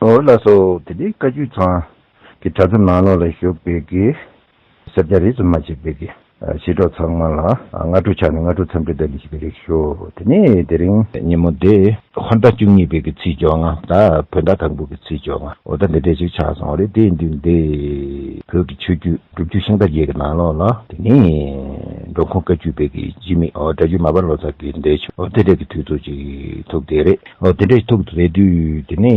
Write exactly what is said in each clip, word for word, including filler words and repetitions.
འོ་ལགས་སོ། དེ་ནས་བཀའ་བརྒྱུད་ཚང་གི་གྲྭ་ཚང་ནང་ལོགས་ལ་བཞུགས་པའི་གི་སེར་སྐྱ་རིས་སུ་མ་ཆད་པའི་གི་ཨ་ཞི་གྲོགས་ཚང་མ་ལ་ཨ་སྔ་དྲོ་ཆགས་ནས་སྔ་དྲོ་འཚམས་འདྲི་བཀྲ་ཤིས་བདེ་ལེགས་ཞུ། དེ་ནས་དེ་རིང་ཉིན་མོ་འདི་ཧོར་ཟླ་བཅུ་གཉིས་པའི་གི་ཚེས་བཅོ་ལྔ། ད་བོད་ཟླ་དང་པོ་གི་ཚེས་བཅོ་ལྔ། འོ་ད་འདི་འདྲས་ཅིག་ཆགས་སོང་རེད། དེ་ཡིན་དུས་འདི་བོད་ཀྱི་ཆོས་བརྒྱུད་སྒྲུབ་བརྒྱུད་ཤིང་རྟ་བརྒྱད་ཀྱི་ནང་ལོགས་ལ། དེ་ནས་འབྲོང་ཁུང་བཀའ་བརྒྱུད་པའི་གི་སྤྱི་མི་འོ་སྒྲ་བརྒྱུད་མར་པ་ལོ་ཙཱ་གི་འདས་མཆོད། འོ་དེ་འདྲས་ཀྱི་དུས་ཚོད་ཅིག་ཐུག་བསྡད་རེད། འོ་དེ་འདྲས་ཐུག་བསྡད་དུས་དེ་ནས་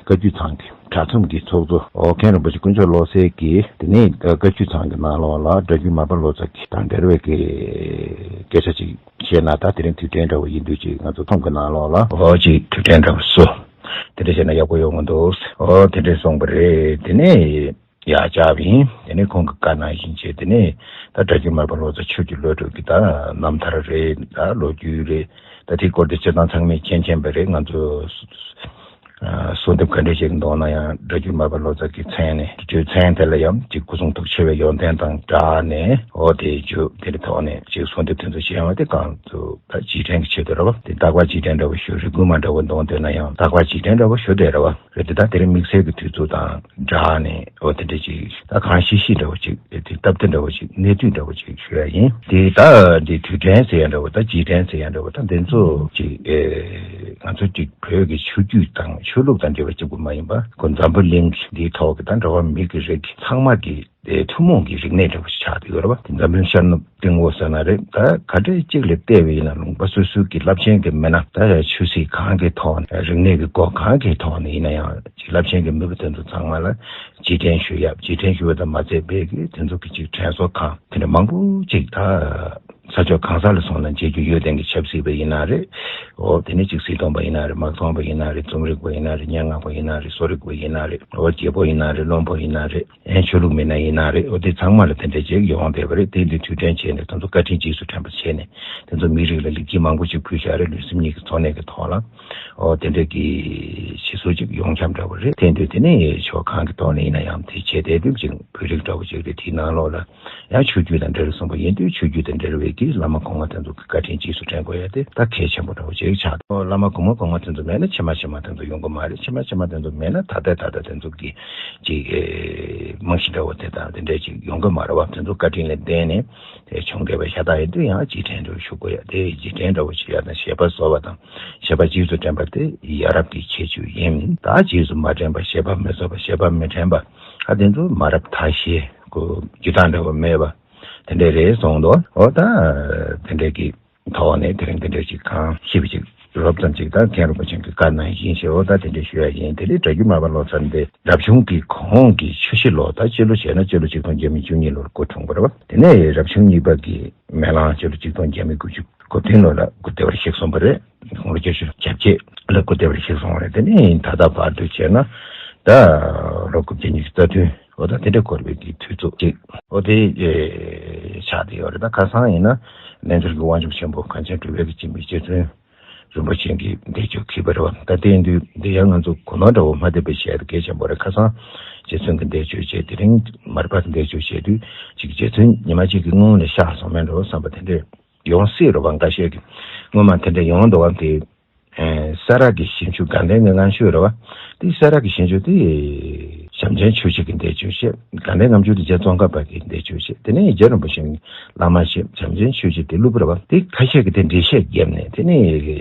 བཀའ་བརྒྱུད་ཚང་གི་གྲྭ་ཚང་གི་ཚོགས་གཙོ་འོ་མཁན་རིན་པོ་ཆེ་དཀོན་མཆོག་བློ་གསལ་གྱིས་དེ་ནས་བཀའ་བརྒྱུད་ཚང་གི་ནང་ལོགས་ལ་སྒྲ་བརྒྱུད་མར་པ་ལོ་ཙཱ་གི་དང་འབྲེལ་བའི་གི་སྐད་ཆ་ཅིག་བཤད་ན། ད་དེ་རིང་དུས་དྲན་འདྲ་བོ་ཡིན་དུས་ཅིག་ང་ཚོ་ཚོམས་གི་ནང་ལོགས་ལ་འོ་ཅིག་དུས་དྲན་འདྲ་བོ་བཟོ། དེ་འདྲ་བྱས་ན་ཡག་པོ་ཡོང་གི་འདུག་འོ་དེ་འདྲས་གསུངས་པ་རེད། དེ་ནས་ཡར་བཅར་བ་ཡིན། དེ་ནས་ཁོང་གི་བཀའ་གནང་བཞིན་བྱས། དེ་ནས་ད་སྒྲ་བརྒྱུད་མར་པ་ལོ་ཙཱ་ཆོས་ཀྱི་བློ་གྲོས་ཀྱི་ད་རྣམ་ཐར་རེད། ད་ལོ་རྒྱུས་རེད། ད་དེའི་སྐོར་དེ་སྤྱིར་བཏང་ཚང་མས་མཁྱེན་མཁྱེན་པ་རེད། ང་ཚོ་ཨ་གསོལ་འདེབས་ག་འདྲས་ཞིག་འདོན་ན་ཡང་སྒྲ་བརྒྱུད་མར་པ་ལོ་ཙཱ་གི་མཚན་ནས་དུས་མཚན་དེ་ལ་ཡང་ཅིག་སྐུ་གསུང་ཐུགས་ཆེ་བའི་ཡོན་ཏན་དང་སྦྲགས་ནས། འོ་དེའི་རྒྱུ་དེ་རིང་ཐོག་ནས་ཅིག་གསོལ་འདེབས་དེ་ཚོ་བྱས་ཡོང་བ་དེ་གང་དུ་ད་རྗེས་དྲན་གྱི་ཆེད་དུ་རེད་བ། དེ་རྟག་པར་རྗེས་དྲན་འདྲ་བོ་ཞུ། རེ་སྐུལ་མ་འདྲ་བོ་འདོན་འདོད་ན་ཡང་རྟག་པར་རྗེས་དྲན་འདྲ་བོ་ཞུ་བསྡད་རེད་བ། རེད་དེ། ད་དེ་རིང་དམིགས་བསལ་གྱི་དུས་ཚོད་དང་སྦྲགས་ནས་འོ་དེ་འདྲ་ཅིག་ད་གང་ཤེས་ཤེས་འདྲ་བོ་ཅིག་དེ་སྟབས་བདེ་འདྲ་བོ་ཅིག་གནས་དུས་འདྲ་བོ་ཅིག་ཞུ་ཡ་ཡིན། དེ་ད་འདི་དུས་དྲན་ཟེར་ཡ་འདྲ་བོ་དང་རྗེས་དྲན་ཟེར་ཡ་འདྲ་བོ་དང་འདི་ཚོ་ཅིག་ཨེ་ང་ཚོ་ཅིག་བོད་ཀྱི་ཆོས་བརྒྱུད་དང་ཆོས་ལུགས་དང་འབྲེལ་བ་གཅིག་པུ་མ་ཡིན་པ། ཁོ་འཛམ་བུ་གླིང་འདིའི་ཐོག་གི་ད་འགྲོ་བ་མི་གི་རིགས་ཚང་མ་གི་དེ་ཐུན་མོང་གི་རིག་གནས་འདྲ་བོ་ཞིག་ཆགས་བསྡད་ཡོད་རེད་བ། དེ་འཛམ་གླིང་ཤར་ནུབ་སྟེང་འོག་ཟེར་ན་རེད། ད་ག་འདྲའི་གཅིག་ལ་བལྟས་པ་ཡིན་ན་ལུང་པ་སོ་སོའི་གི་རླབས་ཆེན་གྱི་མི་སྣ། ད་ཆོས་སྲིད་གང་གི་ཐོག་ནས་རིག་གནས་ཀྱི་སྒོ་གང་གི་ཐོག་ནས་ཡིན་ན་ཡང་ཅིག་རླབས་ཆེན་གྱི་མི་བུ་དེ་ཚོ་ཚང་མ་ལ་རྗེས་དྲན་ཞུ་ཡ། རྗེས་དྲན་ཞུ་བ་དང་མ་ཚད་པའི་གི་དེ་ཚོ་གི་ཅིག་དྲན་གསོ་ཁང་དེ་འདྲ་མང་པོ་ཅིག་ད་ས་ཕྱོགས་གང་ས་ལ་སོང་ན་མཇལ་རྒྱུ་ཡོད། དེང་གི་ཆབ་སྲིད་པ་ཡིན་ན་རེད། འོ་དེ་ནས་ཅིག་སྲིད་དོན་པ་ཡིན་ན་རེད། དམག་དོན་པ་ཡིན་ན་རེད། རྩོམ་རིག་པ་ཡིན་ན་རེད། སྙན་ངག་པ་ཡིན་ན་རེད། གསོ་རིག་པ་ཡིན་ན་རེད། འོ་རྒྱལ་པོ་ཡིན་ན་རེད། བློན་པོ་ཡིན་ན་རེད། ཨེ་ཆོས་ལུགས་མི་སྣ་ཡིན་ན་རེད། འོ་དེ་ཚང་མ་ལ་དེ་འདྲ་ཅིག་ཡོང་བསྡད་པ་རེད། དེ་འདི་དུས་དྲན་བྱས་ནས་དེ་ཚོ་བཀའ་དྲིན་རྗེས་སུ་དྲན་པ་བྱས་ནས་དེ་ཚོ་མི་རིགས་ལ་ལེགས་སྐྱེས་མང་པོ་ཅིག་ཕུལ་བཞག་རེད། ལུས་སེམས་གཉིས་ཀྱི་འཚོ་གནས་ཀྱི་ཐོག་ལ། འོ་དེ་འདྲ་གི་བྱེད་སྲོལ་ཅིག་ཡོངས་ཁྱབ་འདྲ་བོ་རེད། དེ་འདི་དེ་ནས་ཕྱོགས་གང་གི་ཐོག་ནས་ཡིན་ན་ཡང་དེ་བྱས་བསྡད་དུས་ཅིག་བོད་རིགས་འདྲ་བོ་ཅིག་རེད། དེའི་ནང་ལོགས་ལ་ཡང་ཆོས་བརྒྱུད་དང་འབྲེལ་སོང་པ་ཡིན་དུས་ཆོས་བརྒྱུད་དང་འབྲེལ་བའི་གི་བླ་མ་གོང་མ་དེ་ཚོ་གི་བཀའ་དྲིན་རྗེས་སུ་དྲན་དགོས་ཡ་དེ་ད་གལ་ཆེན་པོ་འདྲ་བོ་ཅིག་ཆགས་འདུག་བླ་མ་གོང་མ་གོང་མ་དེ་ཚོ་མེད་ན་ཕྱི་མ་ཕྱི་མ་དེ་ཚོ་ཡོང་གི་མ་རེད། ཕྱི་མ་ཕྱི་མ་དེ་ཚོ་མེད་ན་ད་ལྟ་ད་ལྟ་དེ་ཚོ་གི་ཅིག་ཨེ་རྨང་གཞི་འདྲ་བོ་དེ་དང་དེ་འདྲ་ཅིག་ཡོང་གི་མ་རེད་བ། དེ་ཚོ་བཀའ་དྲིན་ལ་བརྟེན་ནས་དེ་བྱུང་བསྡད་པ་ཤ་སྟག་ཡིན་དུས་ཡང་རྗེས་དྲན་འདྲ་བོ་ཞུ་དགོས་ཡ་དེ་རྗེས་དྲན་འདྲ་བོ་ཞུ་ཡ་དང་། བྱེད་པ་བཟོ་བ་དང་བྱེད་པ་རྗེས་སུ་དྲན་པ་དེ་ཡ་རབས་ཀྱི་ཁྱད་ཆོས་ཡིན། ད་རྗེས་སུ་མ་དྲན་པ། བྱེད་པ་མི་བཟོ་བ། བྱེད་པ་མི་དྲན་པ། ཨ་དེ་ཚོ་མ་རབས་ཐ་ཤལ་གོ་རྒྱུ་དག་འདྲ་བོ་མེད་པ་དེ་འདྲ་རེད་གསུངས་འདུག་འོ་ད་དེ་འདྲ་གི་ཐོག་ནས་དེ་རིང་དེ་འདྲ་ཅིག་གང་ཤེས་པ་ཅིག་རོབ་ཙམ་ཅིག་ད་མཁན་རིན་པོ་ཆེ་གི་བཀའ་གནང་བཞིན་བྱས། འོ་ད་དེ་འདྲ་ཞུ་ཡ་ཡིན། དེ་ལས་སྒྲ་བརྒྱུད་མར་པ་ལོ་ཙཱ་འདི་རབ་བྱུང་གི་གོང་གི་ཆུ་བཞི་ལོ། ད་སྤྱི་ལོ་བྱས་ན་སྤྱི་ལོ་ཆིག་སྟོང་བརྒྱ་མེད་བཅུ་གཉིས་ལོར་སྐུ་འཁྲུངས་པ་རེད་བ། དེ་ནས་རབ་བྱུང་གཉིས་པ་གི་མེ་གླང་སྤྱི་ལོ་ཆིག་སྟོང་བརྒྱ་མེད་དགུ་བཅུ་གོ་བདུན་ལོ་ལ་སྐུ་བདེ་བར་གཤེགས་སོང་བ་རེད། དགུང་ལོ་བརྒྱད་ཅུ་གྱ་བརྒྱད་ལ་སྐུ་བདེ་བར་གཤེགས་སོང་བ་རེད། དེ་ནས་ད་ལྟ་བར་དུ་བྱས་ན་ད་ལོ་དགུ་བརྒྱ་ཉི་ཤུ་རྩ་བདུན། འོ་ད་དེ་འདྲ་འཁོར་བའི་གི་དུས་ཚོད་ཅིག་འོ་དེ་ཆགས་བསྡད་ཡོད་རེད། ད་ཁ་སང་ཡིན་ན་རྣལ་འབྱོར་གྱི་དབང་ཕྱུག་ཆེན་པོ་གངས་ཅན་གྲུབ་པའི་གི་སྦྱིན་པའི་རྗེ་བཙུན་རིན་པོ་ཆེ་གི་འདས་མཆོད་གུས་པ་རེད་བ། ད་དེ་ཡིན་དུས་འདི་ཡང་ང་ཚོ་གོ་ནོར་འདྲ་བོ་མ་བསྡད་པའི་ཞལ་དུ་གལ་ཆེན་པོ་རེད། ཁ་སང་རྗེ་བཙུན་གྱི་འདས་མཆོད་བྱས། དེ་རིང་མར་པ་གི་འདས་མཆོད་བྱས་དུས་ཅིག་རྗེ་བཙུན་ཉི་མ་གཅིག་གི་སྔོན་ལ་གཤེགས་སོང་མེད་འགྲོ་བསམ་པ་དེ་འདྲས་ཡོང་སྲིད་རེད་བ། འགའ་ཤས་ཀྱིས་སྔོན་མ་དེ་འདྲས་ཡོང་འདུག་བ། དེ་ཨེ་ས་ར་གི་ཞིང་ཆུ་དགའ་ལྡན་གྱི་ལྔ་མཆོད་རེད་བ། དེ་ས་ར་གི་ཞིང་ཆུ་དེ་བྱམས་ཆེན་ཆོས་རྗེ་གི་འདས་མཆོད་བྱས། དགའ་ལྡན་ལྔ་མཆོད་དེ་རྗེ་ཙོང་ཁ་པ་གི་འདས་མཆོད་བྱས། དེ་ནས་རྗེ་རིན་པོ་ཆེ་བླ་མ་བྱས། བྱམས་ཆེན་ཆོས་རྗེ་དེ་སློབ་བུ་རེད་བ། དེ་ཁ་ཤས་ཀྱིས་དེ་འགྲེལ་བཤད་བརྒྱབ་ནས་དེ་ནས་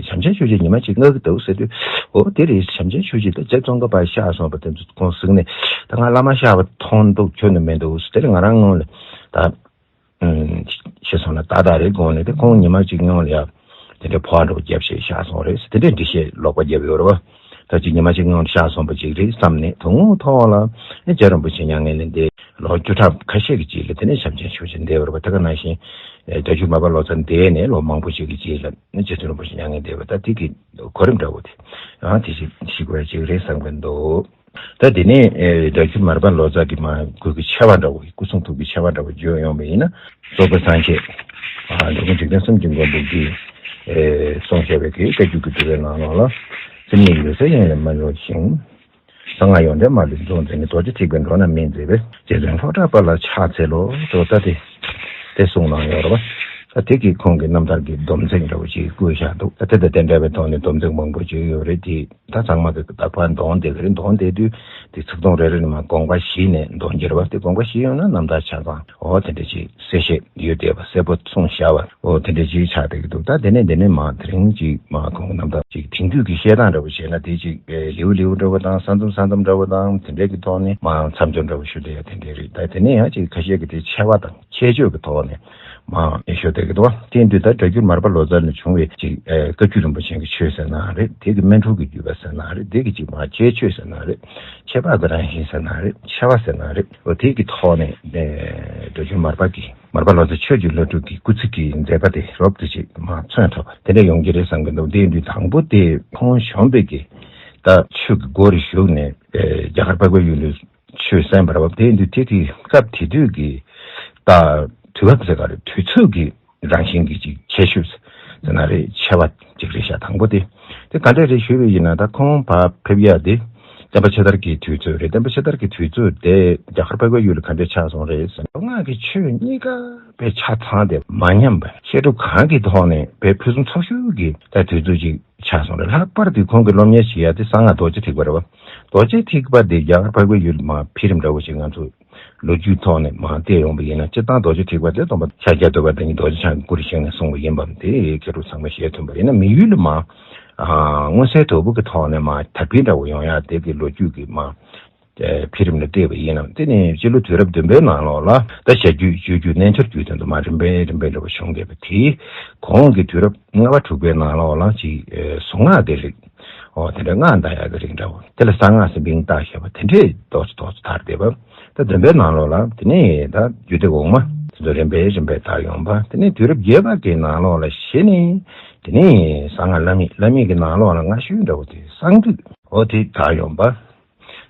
བྱམས་ཆེན་ཆོས་རྗེ་ཉི་མ་གཅིག་མངགས་ཀྱི་འདུག་ཟེར་དུས། འོ་དེ་རེད། བྱམས་ཆེན་ཆོས་རྗེ་དང་རྗེ་ཙོང་ཁ་པ་གཤེགས་སོང་བ་དེ་ཚོ་ཁོང་གཟིགས་ནས་ད་ང་བླ་མ་གཤེགས་པ་མཐོང་འདུག་ཁྱོན་ནས་མི་འདུག་ཟེར། དེ་ནས་ང་རང་སྔོན་ལ་ད། ཤི་སོང་ལ་ཏག་ཏག་རེད་དགོངས་ནས། དེ་ཁོང་ཉི་མ་གཅིག་སྔོན་ལ་ཡ་དེ་འདྲའི་ཕོ་བ་འདྲ་བོ་བརྒྱབ་བྱས་གཤེགས་སོང་རེད། དེ་འདྲའི་འགྲེལ་བཤད་ལོག་པ་བརྒྱབ་ཡོད་རེད་བ། ད་ཅིག་ཉི་མ་གཅིག་སྔོན་ལ་གཤེགས་སོང་བ་ཅིག་རེད་བསམ་ནས། དོན་དངོས་ཐོག་ལ་ཨེ་རྗེ་རིན་པོ་ཆེ་མྱ་ངན་ལས་འདས་ལོ་བཅུ་ཕྲག་ཁ་ཤས་ཀྱི་རྗེས་ལ་དེ་ནས་བྱམས་ཆེན་ཆོས་རྗེ་འདས་པ་རེད་བ། དེ་ག་ནང་བཞིན་ཨེ་སྒྲ་བསྒྱུར་མར་པ་ལོ་ཙཱ་འདས་ནས་ལོ་མང་པོ་ཞིག་གི་རྗེས་ལ་ཨེ་རྗེ་བཙུན་རིན་པོ་ཆེ་མྱ་ངན་འདས་པ། ད་དེ་གི་གོ་རིམ་འདྲ་བོ་དེ་ཡང་དེ་བཞིན་ཤེས་དགོས་ཡ་ཅིག་རེད་བསམ་གྱི་འདུག་ད་དེ་ནས་ཨེ་སྒྲ་བསྒྱུར་མར་པ་ལོ་ཙཱ་གི་མ་གུས་ཀྱི་ཆེ་བ་འདྲ་བོ་ཡིན། སྐུ་གསུང་ཐུགས་ཀྱི་ཆེ་བ་འདྲ་བོ་བརྗོད་ཡོང་བ་ཡིན་ན། རྫོགས་པའི་སངས་རྒྱས་ཨ་འགྲོ་ཀུན་འཇིག་རྟེན་གསུམ་གྱི་མགོན་པོ་གིས་ཨེ་གསུངས་བཞག་པའི་གི་བཀའ་བརྒྱུད་ཀྱི་འདུལ་བའི་ནང་ལོགས་ལ། སེམས་ཉིད་འོད་གསལ་ཡེངས་ལས་མ་གྱུར་ཞིང་། གསང་སྔགས་ཡོན་ཏན་མ་ལུས་རྫོགས་མཛད་ནས། རྡོ་རྗེ་ཐེག་པའི་འགྲོ་རྣམས་སྨིན་མཛད་པའི། རྗེ་བཙུན་ལྷོ་བྲག་པ་ལ་ཕྱག་འཚལ་ལོ། ད་ལྟ་དེ་དེ་གསུངས་གནང་ཡོད་རེད་བ། ད་དེ་གི་ཁོང་གི་རྣམ་ཐར་གྱི་སྡོམ་ཚིག་འདྲ་བོ་ཅིག་བཀོད་བཞག་འདུག་ད་དེ་དང་དེ་འདྲ་བའི་ཐོག་ནས་སྡོམ་ཚིག་མང་པོ་ཅིག་ཡོད་རེད། དེ་ད་ཚང་མ་གི་ད་ཕར་འདོན་བསྡད་ཀྱི་རེད། འདོན་བསྡད་དུས་དེ་ཚིག་དོན་རེ་རེ་ནས་མར་དགོངས་པ་གཞི་ནས་འདོན་རྒྱུ་རེད་བ། དེ་དགོངས་པ་གཞི་ཡོད་ན་རྣམ་ཐར་ཆ་ཚང་འོ་དེ་འདྲ་ཅིག་གསལ་བཤད་ཡོད་བསྡད་པ་གསལ་པོ་གསུངས་བཞག་པ་འོ་དེ་འདྲ་ཅིག་ཆགས་བསྡད་ཀྱི་འདུག་ད་དེ་ནས་དེ་ནས་མར་དེ་རིང་ཅིག་མར་ཁོང་རྣམ་ཐར་ཅིག་དེང་དུས་ཀྱི་བཤད་སྟངས་འདྲ་བོ་བྱས་ན་དེ་ཅིག་ལེའུ་ལེའུ་འདྲ་བོ་དང་ས་མཚམས་ས་མཚམས་འདྲ་བོ་དང་དེ་འདྲའི་གི་ཐོག་ནས་མར་མཚམས་སྦྱོར་འདྲ་བོ་ཞུ་བསྡད་ཡ་དེ་འདྲ་རེད། ད་དེ་ནས་ཡང་ཅིག་ཁ་ཤས་ཀྱིས་དེ་ཆེ་བ་དང་ཁྱད་ཆོས་ཀྱི་ཐོག་ནས་མར་ཞུ་བསྡད་ཀྱི་འདུག་བ། དེ་ཡིན་དུས་ད་སྒྲ་སྒྱུར་མར་པ་ལོ་ཙཱ་ནས་བྱུང་བའི་ཅིག་ཨེ་བཀའ་བརྒྱུད་རིན་པོ་ཆེ་གི་ཆོས་ཟེར་ན་རེད། དེ་གི་སྨིན་དྲུག་གི་བརྒྱུད་པ་ཟེར་ན་རེད། དེ་གི་ཅིག་མར་ཁྱད་ཆོས་ཟེར་ན་རེད། ཁྱད་འཕགས་ཀྱི་རང་བཞིན་ཟེར་ན་རེད། ཆེ་བ་ཟེར་ན་རེད། འོ་དེ་གི་ཐོག་ནས་ཨེ་སྒྲ་སྒྱུར་མར་པ་གི་མར་པ་ལོ་ཙཱ་ཆོས་ཀྱི་བླ་སྒྲུབ་ཀྱི་སྐུལ་ཚིག་གི་མཛད་པ་དེ་རོབ་ཏུ་ཅིག་མར་མཚོན་ཐུབ་པ་དེ་འདྲ་ཡོང་གི་རེད་བསམ་གྱི་འདུག་དེ་ཡིན་དུས་དང་པོ་དེ་ཁོང་བྱོན་པའི་གི་ད་ཆོས་ཀྱི་སྒོ་རུ་ཞུགས་ནས་ཨེ་རྒྱ་གར་འཕགས་པའི་ཡུལ་ལ་ཆོས་གསན་པ་རེད་བ། དེ་ཡིན་དུས་དེ་གི་སྐབས་དེ་དུས་ཀྱི་ད་དུས་བབ་ཟེར་ག་རེ་དུས་ཚོད་ཀྱི་རང་བཞིན་གྱི་ཅིག་ཁྱད་ཆོས་ཟེར་ན་རེད། ཆེ་བ་ཅིག་རེད་ཤག་དང་པོ་དེ་དེ་ག་འདྲ་རེད་ཞུས་པ་ཡིན་ན་ད་ཁོང་ཕར་ཕེབས་ཡ་དེ་བསྟན་པ་ཕྱི་དར་གྱི་དུས་ཚོད་རེད། བསྟན་པ་ཕྱི་དར་གྱི་དུས་ཚོད་དེ་རྒྱ་གར་འཕགས་པའི་ཡུལ་ལ་ག་འདྲ་ཆགས་སོང་རེད་ཟེར་ན་མདོ་སྔགས་ཀྱི་ཆོས་གཉིས་ཀ་དཔེ་ཆ་ཚང་སྟེ་མ་ཉམས་པ་བཤད་སྒྲུབ་གང་གི་ཐོག་ནས་དཔེ་ཕུན་སུམ་ཚོགས་ཤོས་ཀྱི་ད་དུས་ཚོད་ཅིག་ཆགས་སོང་རེད། ལྷག་པར་དུ་ཁོང་གི་སློབ་གཉེར་བྱེད་ཡ་དེ་གསང་སྔགས་རྡོ་རྗེ་ཐེག་པ་རེད་བ། རྡོ་རྗེ་ཐེག་པ་དེ་རྒྱ་གར་འཕགས་པའི་ཡུལ་མར་འཕེལ་རིམ་འདྲ་བོ་ཞིག་ང་ཚོ་ལོ་རྒྱུས་ཐོག་ནས་མར་བལྟས་ཡོང་བ་ཡིན་ན་སྤྱིར་བཏང་རྡོ་རྗེ་ཐེག་པ་དེ་སྟོན་པ་ཤཱཀྱ་ཐུབ་པ་དང་རྡོ་རྗེ་འཆང་གི་སྐུ་རུ་བཞེངས་ནས་གསུངས་པ་ཡིན་པ་དེ་མཁས་གྲུབ་ཚང་མས་ཤེས་ཐུབ་པ་ཡིན་ན་མི་ཡུལ་ལ་མར་མངོན་གསལ་དོད་པོ་གི་ཐོག་ནས་མར་དར་འཕེལ་འདྲ་བོ་ཡོང་ཡ་དེ་གི་ལོ་རྒྱུས་ཀྱི་མར་འཕེལ་རིམ་ལ་བལྟས་པ་ཡིན་ན་དེ་ནས་སྤྱི་ལོ་དུས་རབས་བདུན་པའི་ནང་ལོགས་ལ་ད་བྱ་རྒྱུད་སྤྱོད་རྒྱུད་རྣལ་འབྱོར་རྒྱུད་དེ་ཚོ་མར་རིམ་པས་རིམ་པས་འདྲ་བོ་བྱུང་བསྡད་པ་དེ་གོང་གི་དུས་རབས་ལྔ་པ་དྲུག་པའི་ནང་ལོགས་ལ་ཅིག་གཟུངས་སྔགས་ཀྱི་རིགས། འོ་དེ་འདྲ་སྔགས་བཟླ་ཡག་གི་རིགས་འདྲ་བོ་དེ་ལ་གསང་སྔགས་ཟེར་མིང་བཏགས་བཞག་པ་དེ་འདྲས་ཏོག་ཙམ་ཏོག་ཙམ་དར་བསྡད་པ། ད་བདུན་པའི་ནང་ལོགས་ལ་དེ་ནས་ད་རྒྱུད་སྡེ་འོག་མ་དེ་ཚོ་རིམ་པས་རིམ་པས་དར་ཡོང་པ། དེ་ནས་དུས་རབས་བརྒྱད་པ་གི་ནང་ལོགས་ལ་གཞི་ནས་དེ་ནས་གསང་སྔགས་བླ་མེད། བླ་མེད་ཀྱི་ནང་ལོགས་ལ་སྔ་ཤོས་འདྲ་བོ་དེ་གསང་འདུས་འོ་དེ་དར་ཡོང་པ།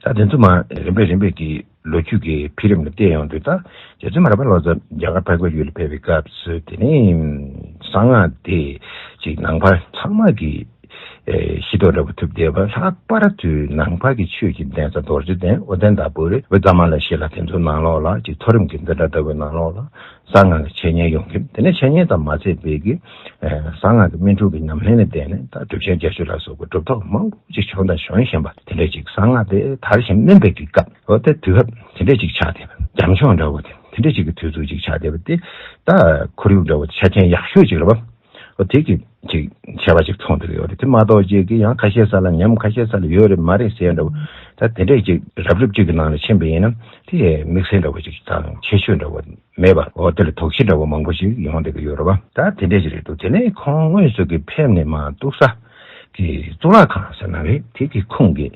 ད་དེ་ཚོ་མར་རིམ་པས་རིམ་པས་ཀྱི་ལོ་རྒྱུས་ཀྱི་འཕེལ་རིམ་ལ་བལྟས་ཡོང་དུས་ད་རྗེ་བཙུན་མར་པ་ལོ་ཙཱ་རྒྱ་གར་འཕགས་པའི་ཡུལ་ལ་ཕེབས་པའི་སྐབས་སུ་དེ་ནས་གསང་སྔགས་དེ་ཅིག་ནང་པ་ཚང་མ་གི་ཨེ་ཤེས་རྟོགས་འདྲ་པོ་ཐུབ་བསྡད་པ། ལྷག་པར་དུ་ནང་པ་གི་ཆོས་ཀྱི་གདན་ས་རྡོ་རྗེ་གདན་ཨོ་དན་དྭགས་པོ་རེད། བཛྲ་མ་ལ་ཤཱི་ལ་དེ་ཚོ་ནང་ལོགས་ལ་ཅིག་མཐོ་རིམ་གྱི་འཛིན་གྲྭ་ལྟ་བུའི་ནང་ལོགས་ལ་གསང་སྔགས་ཀྱི་འཆད་ཉན་ཡོང་གི། དེ་ནས་འཆད་ཉན་དང་མ་ཚད་པའི་གི་ཨེ་གསང་སྔགས་ཀྱི་སྨིན་དྲུག་གི་ཉམས་ལེན་ལ་བརྟེན་ནས་ད་གྲུབ་ཆེན་བརྒྱད་ཅུ་ལ་སོགས་པའི་གྲུབ་ཐོབ་མང་པོ་ཅིག་བྱུང་དང་འབྱོན་བཞིན་པ་དེ་འདྲ་ཅིག་གསང་སྔགས་དེ་དར་ཞིང་སྨིན་པའི་གི་སྐབས་འོ་དེ་དུས་སྐབས་དེ་འདྲ་ཅིག་ཆགས་བསྡད་པ། རྒྱབ་ལྗོངས་འདྲ་བོ་དེ་དེ་འདྲ་ཅིག་གི་དུས་ཚོད་ཅིག་ཆགས་བསྡད་པ་དེ་ད་ཁོར་ཡུག་འདྲ་བོ་དེ་ཆ་རྐྱེན་ཡག་ཤོས་ཅིག་རེད་བ། འོ་དེ་གི་ཅིག་ཆེ་བ་ཅིག་མཚོན་བསྡད་ཀྱི་ཡོད་རེད། དེ་མ་གཏོགས་ཅིག་གི་ཡང་ཁ་ཤས་ས་ལ་ཉམས་ཁ་ཤས་ས་ལ་ཡོད་རེད་མ་རེད་ཟེར་འདྲ་བོ། ད་དེ་འདྲས་ཅིག་རབ་རིབ་ཅིག་གི་ནང་ལ་ཕྱིན་པ་ཡིན་ན་དེ་དམིགས་བསལ་འདྲ་བོ་ཅིག་དང་ཁྱད་ཆོས་འདྲ་བོ་མེད་པ། འོ་དེ་ལ་དོགས་གཞི་འདྲ་བོ་མང་པོ་ཞིག་ཡོང་བསྡད་ཀྱི་ཡོད་རེད་བ། ད་དེ་འདྲས་ཅིག་རེད་འདུག་དེ་ནས་ཁོང་དངོས་སུ་གི་ཕེབས་ནས་མར་ཏོག་གསར་གྱི་གཙུག་ལག་ཁང་ཟེར་ན་རེད། དེ་གི་ཁོང་གི་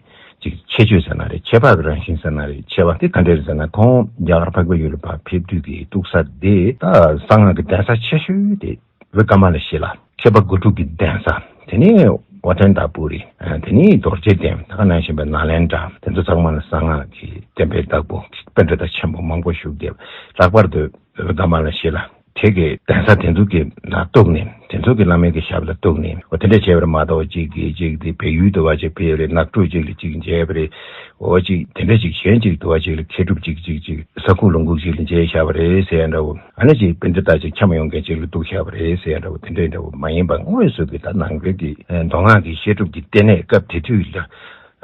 ཅིག་ཁྱད་ཆོས་ཟེར་ན་རེད། ཁྱད་འཕགས་ཀྱི་རང་བཞིན་ཟེར་ན་རེད། ཁྱད་པར་དེ་ག་འདྲས་རེད་ཟེར་ན་ཁོང་རྒྱ་གར་འཕགས་པའི་ཡུལ་ལ་ཕར་ཕེབས་དུས་ཀྱི་ཏོག་གསར་དེ་ད་གསང་སྔགས་ཀྱི་གདན་ས་ཆེ་ཤོས་དེ། བཛྲ་མ་ལ་ཤཱི་ལ། མཁས་པ་དགུ་ཕྲུགས་ཀྱི་གདན་ས། དེ་ནས་ཨོ་དན་དྭགས་པོ་རི། དེ་ནས་རྡོ་རྗེ་གདན། ད་ག་ནང་བཞིན་པའི་ནཱ་ལེནྡྲ། དེ་ཚོ་ཚང་མ་ལ་གསང་སྔགས་ཀྱི་བསྟན་པའི་བདག་པོ་པཎྜི་ཏ་ཆེན་པོ་མང་པོ་བཞུགས་ཏེ། ལྷག་པར་དུ་བཛྲ་མ་ལ་ཤཱི་ལ། དེ་གའི་གདན་ས་དེ་ཚོ་གི་ནང་གཏུགས་ནས། དེ་ཚོ་གི་བླ་མའི་གི་ཞབས་ལ་གཏུགས་ནས། ཨོ་དེ་འདྲ་བྱས་པར་མ་གཏོགས་གཅིག་གིས་གཅིག་དེ་བལ་ཡུལ་དུ་བ་ཅིག་ཕེབས་རེད། ནགས་ཕྲུག་ཅིག་ལ་གཅིག་མཇལ་བ་རེད། འོ་ཅིག་དེ་འདྲ་ཅིག་གཞན་ཅིག་དུ་བ་ཅིག་ལ་མཁས་གྲུབ་ཅིག་ཅིག་ཅིག་ས་ཁུག་ལུང་ཁུག་ཅིག་ལ་མཇལ་བཞག་པ་རེད་ཟེར་ཡ་འདྲ་བོ། ཨ་ནི་ཅིག་པཎྜི་ཏ་ཅིག་འཁྱམས་ཡོང་མཁན་ཅིག་ལ་གཏུགས་བཞག་པ་རེད་ཟེར་ཡ་འདྲ་བོ། དེ་འདྲ་འདྲ་བོ་མ་ཡིན་པ་དངོས་སུ་གི་ད་ནང་པའི་གི་མདོ་སྔགས་ཀྱི་བཤད་སྒྲུབ་ཀྱི་ལྟེ་གནས་སྐབས་དེ་དུས་ལ་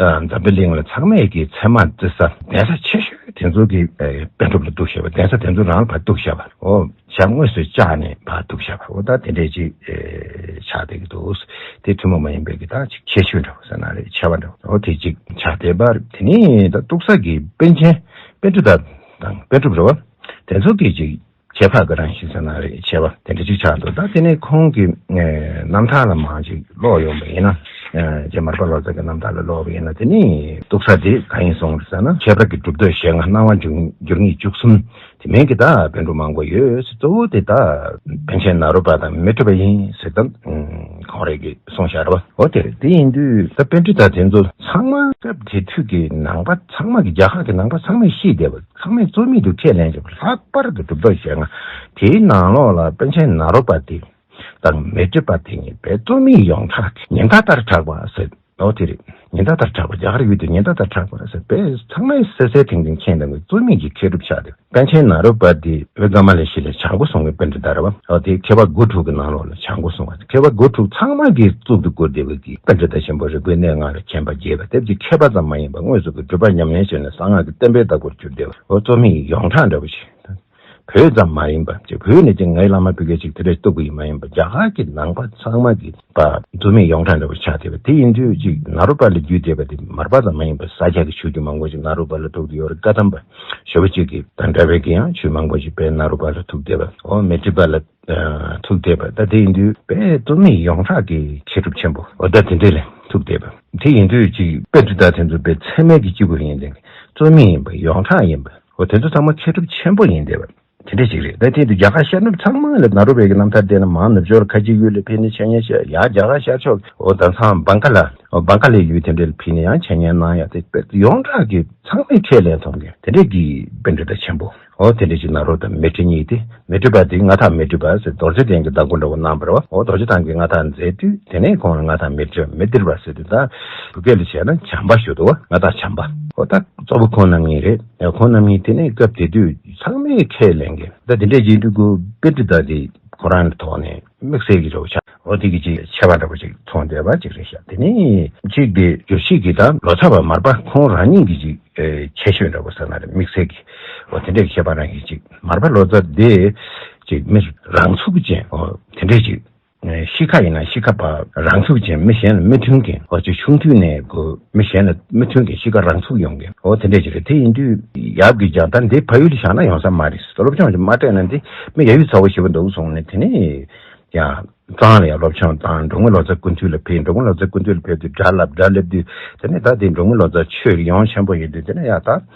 འཛམ་བུ་གླིང་ལ་ཚང་མས་ཀྱི་ཚད་མ་བརྩི་ས་གདན་ས་ཆེ་ཤོས་དེ་ཚོ་གི་པཎ་གྲུབ་ལ་གཏུགས་བཞག་པ། གདན་ས་དེ་ཚོ་རང་ལ་ཕར་གཏུགས་བཞག་པ། འོ། ཞབས་དངོས་སུ་བཅགས་ནས་ཕར་གཏུགས་བཞག་པ། འོ་ད་དེ་འདྲས་ཅིག་ཨེ་ཆགས་བསྡད་ཀྱི་འདུག་དེ་ཐུན་མོང་མ་ཡིན་པའི་གི་ད་ཅིག་ཁྱད་ཆོས་འདྲ་བོ་ཟེར་ན་རེད། ཆེ་བ་འདྲ་བོ། འོ་དེ་ཅིག་ཆགས་བསྡད་པ་རེད། དེ་ནས་ད་ཏོག་གསར་གྱི་པཎ་ཆེན་པཎྜི་ཏ་དང་པཎ་གྲུབ་རེད་བ། དེ་ཚོ་གི་ཅིག་ཁྱད་འཕགས་ཀྱི་རང་བཞིན་ཟེར་ན་རེད། ཆེ་བ་དེ་འདྲ་ཅིག་ཆགས་འདུག་ད་དེ་ནས་ཁོང་གི་ཨེ་རྣམ་ཐར་ལ་མར་ཅིག་ཀློག་ཡོང་བ་ཡིན་ན། ཨེ་རྗེ་མར་པ་ལོ་ཙཱ་གི་རྣམ་ཐར་ལ་ཀློག་པ་ཡིན་ན། དེ་ནས་ཏོག་གསར་དེ་གང་ཡིན་གསུངས་རེད་ཟེར་ན། ཁྱད་པར་གྱི་གྲུབ་མདོ་ཞེ་ལྔ། སྣང་བ་འགྱུར་འགྱུར་ངེས་བཅུ་གསུམ། དེ་མིན་གྱི་ད་པཎ་གྲུབ་མང་པོ་ཡོད། གཙོ་བོ་དེ་ད་པཎ་ཆེན་ནཱ་རོ་པ་དང་མཻ་ཏྲི་པ་ཡིན་ཟེར་ད་ཁོང་རང་གིས་གསུངས་བཞག་རེད་བ། འོ་དེ་རེད། དེ་ཡིན་དུས་ད་པཎྜི་ཏ་དེ་ཚོ་ཚང་མ་སྐབས་དེ་དུས་ཀྱི་ནང་པ་ཚང་མ་གི་རྒྱལ་ཁབ་ཀྱི་ནང་པ་ཚང་མས་ཤེས་བསྡད་པ། ཚང་མས་རྩོད་མེད་དུ་ཁས་ལེན་བྱེད་པ། ལྷག་པར་དུ་གྲུབ་མདོ་ཞེ་ལྔ་དེའི་ནང་ལོགས་ལ་པཎ་ཆེན་ནཱ་རོ་པ་དེ་དང་མཻ་ཏྲི་པ་དེ་གཉིས་པའི་རྩོད་མེད་ཡོངས་གྲགས་ཉེན་ཁ་ལྟར་གྲགས་པ་ཟེར། ཨོ་དེ་རེད། ཉི་ཟླ་ལྟར་གྲགས་པ། རྒྱ་གར་ཡུལ་དུ་ཉི་ཟླ་ལྟར་གྲགས་པ་ཟེར་བས། ཚང་མས་གསལ་གསལ་ཐིང་ཐིང་མཁྱེན་གནང་གི་རྩོད་མེད་ཀྱི་མཁས་གྲུབ་ཆགས་ཏེ། པཎ་ཆེན་ནཱ་རོ་པ་དེ་བོད་ཀ་མ་ལ་ཤཱི་ལའི་བྱང་སྒོ་སྲུང་བའི་པཎྜི་ཏ་རེད་བ། ཨོ་དེ་མཁས་པ་སྒོ་དྲུག་གི་ནང་ལོགས་ལ་བྱང་སྒོ་སྲུང་བ། མཁས་པ་སྒོ་དྲུག་ཚང་མ་གི་གཙུག་ཏུ་བཀུར་བསྡད་པ་གི་པཎྜི་ཏ་ཆེན་པོ་རིག་པའི་གནས་ལྔ་ལ་མཁྱེན་པ་རྒྱས་པ་དེབ་ཀྱི་མཁས་པ་ཙམ་མ་ཡིན་པར་དངོས་སུ་གི་སྒྲུབ་པ་ཉམས་ལེན་བྱས་ནས་གསང་སྔགས་ཀྱི་བསྟན་པའི་བདག་པོར་གྱུར་བསྡད་པ། ཨོ་རྩོད་མེད་ཡོངས་གྲགས་འདྲ་བོ་ཞིག་བོད་ཙམ་མ་ཡིན་པ་ཅིག་བོད་ནས་ཅིག་ངའི་བླ་མ་བོད་སྐད་ཅིག་དེ་འདྲ་གཏུག་གི་ཡིན་མ་ཡིན་པ། རྒྱ་གར་གྱི་ནང་པ་ཚང་མ་གི་པ་རྩོད་མེད་ཡོངས་གྲགས་འདྲ་བོ་ཆགས་བསྡད་པ་དེ་ཡིན་དུས་ཅིག་ནཱ་རོ་པ་ལ་བརྒྱུད་བསྡད་པ་དེ་མར་པ་ཙམ་མ་ཡིན་པ་ས་སྐྱ་གི་ཆོས་བརྒྱུད་མང་པོ་ཞིག་ནཱ་རོ་པ་ལ་ཐུག་བསྡད་ཡོད་རེད། བཀའ་གདམས་པ་ཞེ་པོ་ཅིག་གི་དང་འདྲ་བའི་གི་ཡང་ཆོས་མང་པོ་ཞིག་དཔལ་ནཱ་རོ་པ་ལ་ཐུག་བསྡད་པ། ཨོ་མཻ་ཏྲི་པ་ལ་ཐུག་བསྡད་པ། ད་དེ་ཡིན་དུས་དཔེ་རྩོད་མེད་ཡོངས་གྲགས་ཀྱི་མཁས་གྲུབ་ཆེན་པོ་འོ་ད་དེ་འདྲ་ལ་ཐུག་བསྡད་པ། དེ་ཡིན་དུས་ཅིག་པཎྜི་ཏ་དེ་ཚོ་དཔེ་ཚད་མའི་གི་སྐྱེས་བུ་ཡིན་ཏེ་རྩོད་མེད་ཡིན་པ་ཡོངས་གྲགས་ཡིན་པ། འོ་དེ་ཚོ་ཚང་མ་མཁས་གྲུབ་ཆེན་པོ་ཡིན་བསྡད་པ་དེ་འདྲ་ཞིག་རེད། ད་དེ་དུས་རྒྱ་གར་ཤར་ནུབ་ཚང་མ་ལ་ནཱ་རོ་པའི་གི་རྣམ་ཐར་བལྟས་ན་མར་ནུབ་ཕྱོགས་ཁ་ཆེ་ཡུལ་ལ་ཕེབས་ནས་འཆད་ཉན་བཤད། ཡར་རྒྱ་གར་ཤར་ཕྱོགས་འོ་དེང་སང་བང་ཀ་ལ་འོ་བང་ཀ་ལའི་ཡུལ་དེ་འདྲ་ལ་ཕེབས་ནས་ཡང་འཆད་ཉན་གནང་ཡ་དེ་དཔེ་ཡོངས་གྲགས་ཀྱི་ཚང་མས་ཁས་ལེན་ཐུབ་མཁན་དེ་འདྲ་གི་པཎྜི་ཏ་ཆེན་པོ། འོ་དེ་འདྲ་ཞིག་ནཱ་རོ་དང་མཻ་ཏྲི་གཉིས་ཏེ། མཻ་ཏྲི་པ་དེ་མངའ་བདག་མཻ་ཏྲི་པ་ཟེར་རྡོ་རྗེ་གདན་གྱི་བདག་པོ་འདྲ་བོ་གནང་བ་རེད་བ། འོ་རྡོ་རྗེ་གདན་གྱི་མངའ་བདག་མཛད་དུས་དེ་ནས་ཁོང་ལ་མངའ་བདག་མཻ་ཏྲི་པ་མཻ་ཏྲི་པ་ཟེར་དུས་ད་བོད་སྐད་ལ་བྱས་ན་བྱམས་པ་ཞུ་འདུག་བ། མངའ་བདག་བྱམས་པ། འོ་ད་གཙོ་བོ་ཁོང་རྣམ་གཉིས་རེད། ཁོང་རྣམ་གཉིས་དེ་ནས་སྐབས་དེ་དུས་ཚང་མས་ཁས་ལེན་མཁན་ད་དེ་འདྲ་ཡིན་དུས་ཁོ་པཎྜི་ཏ་དེ་ཁོ་རང་གི་ཐོག་ནས་དམིགས་བསལ་གྱི་འདྲ་བོ་ཆགས། འོ་དེ་གི་ཅིག་ཆེ་བ་འདྲ་བོ་ཅིག་མཐོང་བསྡད་པ་ཅིག་རེད་ཤག་དེ་ནས་གཅིག་དེ་བསྒྱུར་བྱེད་ཀྱི་ད་ལོ་ཙཱ་བ་མར་པ་ཁོང་རང་ཉིད་ཀྱི་ཅིག་ཨེ་ཁྱད་ཆོས་འདྲ་བོ་ཟེར་ན་རེད། དམིགས་བསལ་གྱི་འོ་དེ་འདྲའི་ཁྱད་པར་རང་གི་ཅིག་མར་པ་ལོ་ཙཱ་དེ་ཅིག་མི་རང་ཚུགས་ཅན་འོ་དེ་འདྲའི་ཅིག་ཨེ་གཤིས་ཀ་ཡིན་ན་གཤིས་ཀ་པ་རང་ཚུགས་ཅན་མི་གཞན་ལ་མི་མཐུན་མཁན་འོ་ཅིག་ཆུང་དུས་ནས་གོ་མི་གཞན་ལ་མི་མཐུན་མཁན་གཤིས་ཀ་རང་ཚུགས་ཡོང་མཁན་འོ་དེ་འདྲའི་ཅིག་རེད། དེ་ཡིན་དུས་ཡབ་ཀྱི་རྒྱག་ད་འདི་ཕ་ཡུལ་ལ་བཞག་ན་ཡོང་ས་མ་རེད། སློབ་སྦྱོང་ཅིག་མ་སྤྲད་ན་འདི་མི་ཡ་ཡུལ་ཚ་བོ་ཞེ་པོ་འདུག་སོང་ནས་དེ་ནས་ཡང་། གཙང་ལ་ཡང་སློབ་སྦྱོང་དང་འབྲོག་མི་ལོ་ཙཱ་སྐུ་མདུན་ལ་ཕེབས། འབྲོག་མི་ལོ་ཙཱ་སྐུ་མདུན་ལ་ཕེབས་དུས་སྒྲ་ལབ་སྒྲ་ལབ་དུས་དེ་ནས་ད་དེ་འབྲོག་མི་ལོ་ཙཱ་ཆོས་ཡོངས་ཆེན་པོ་ཡིན་དུས་དེ་ནས་ཡ་ད་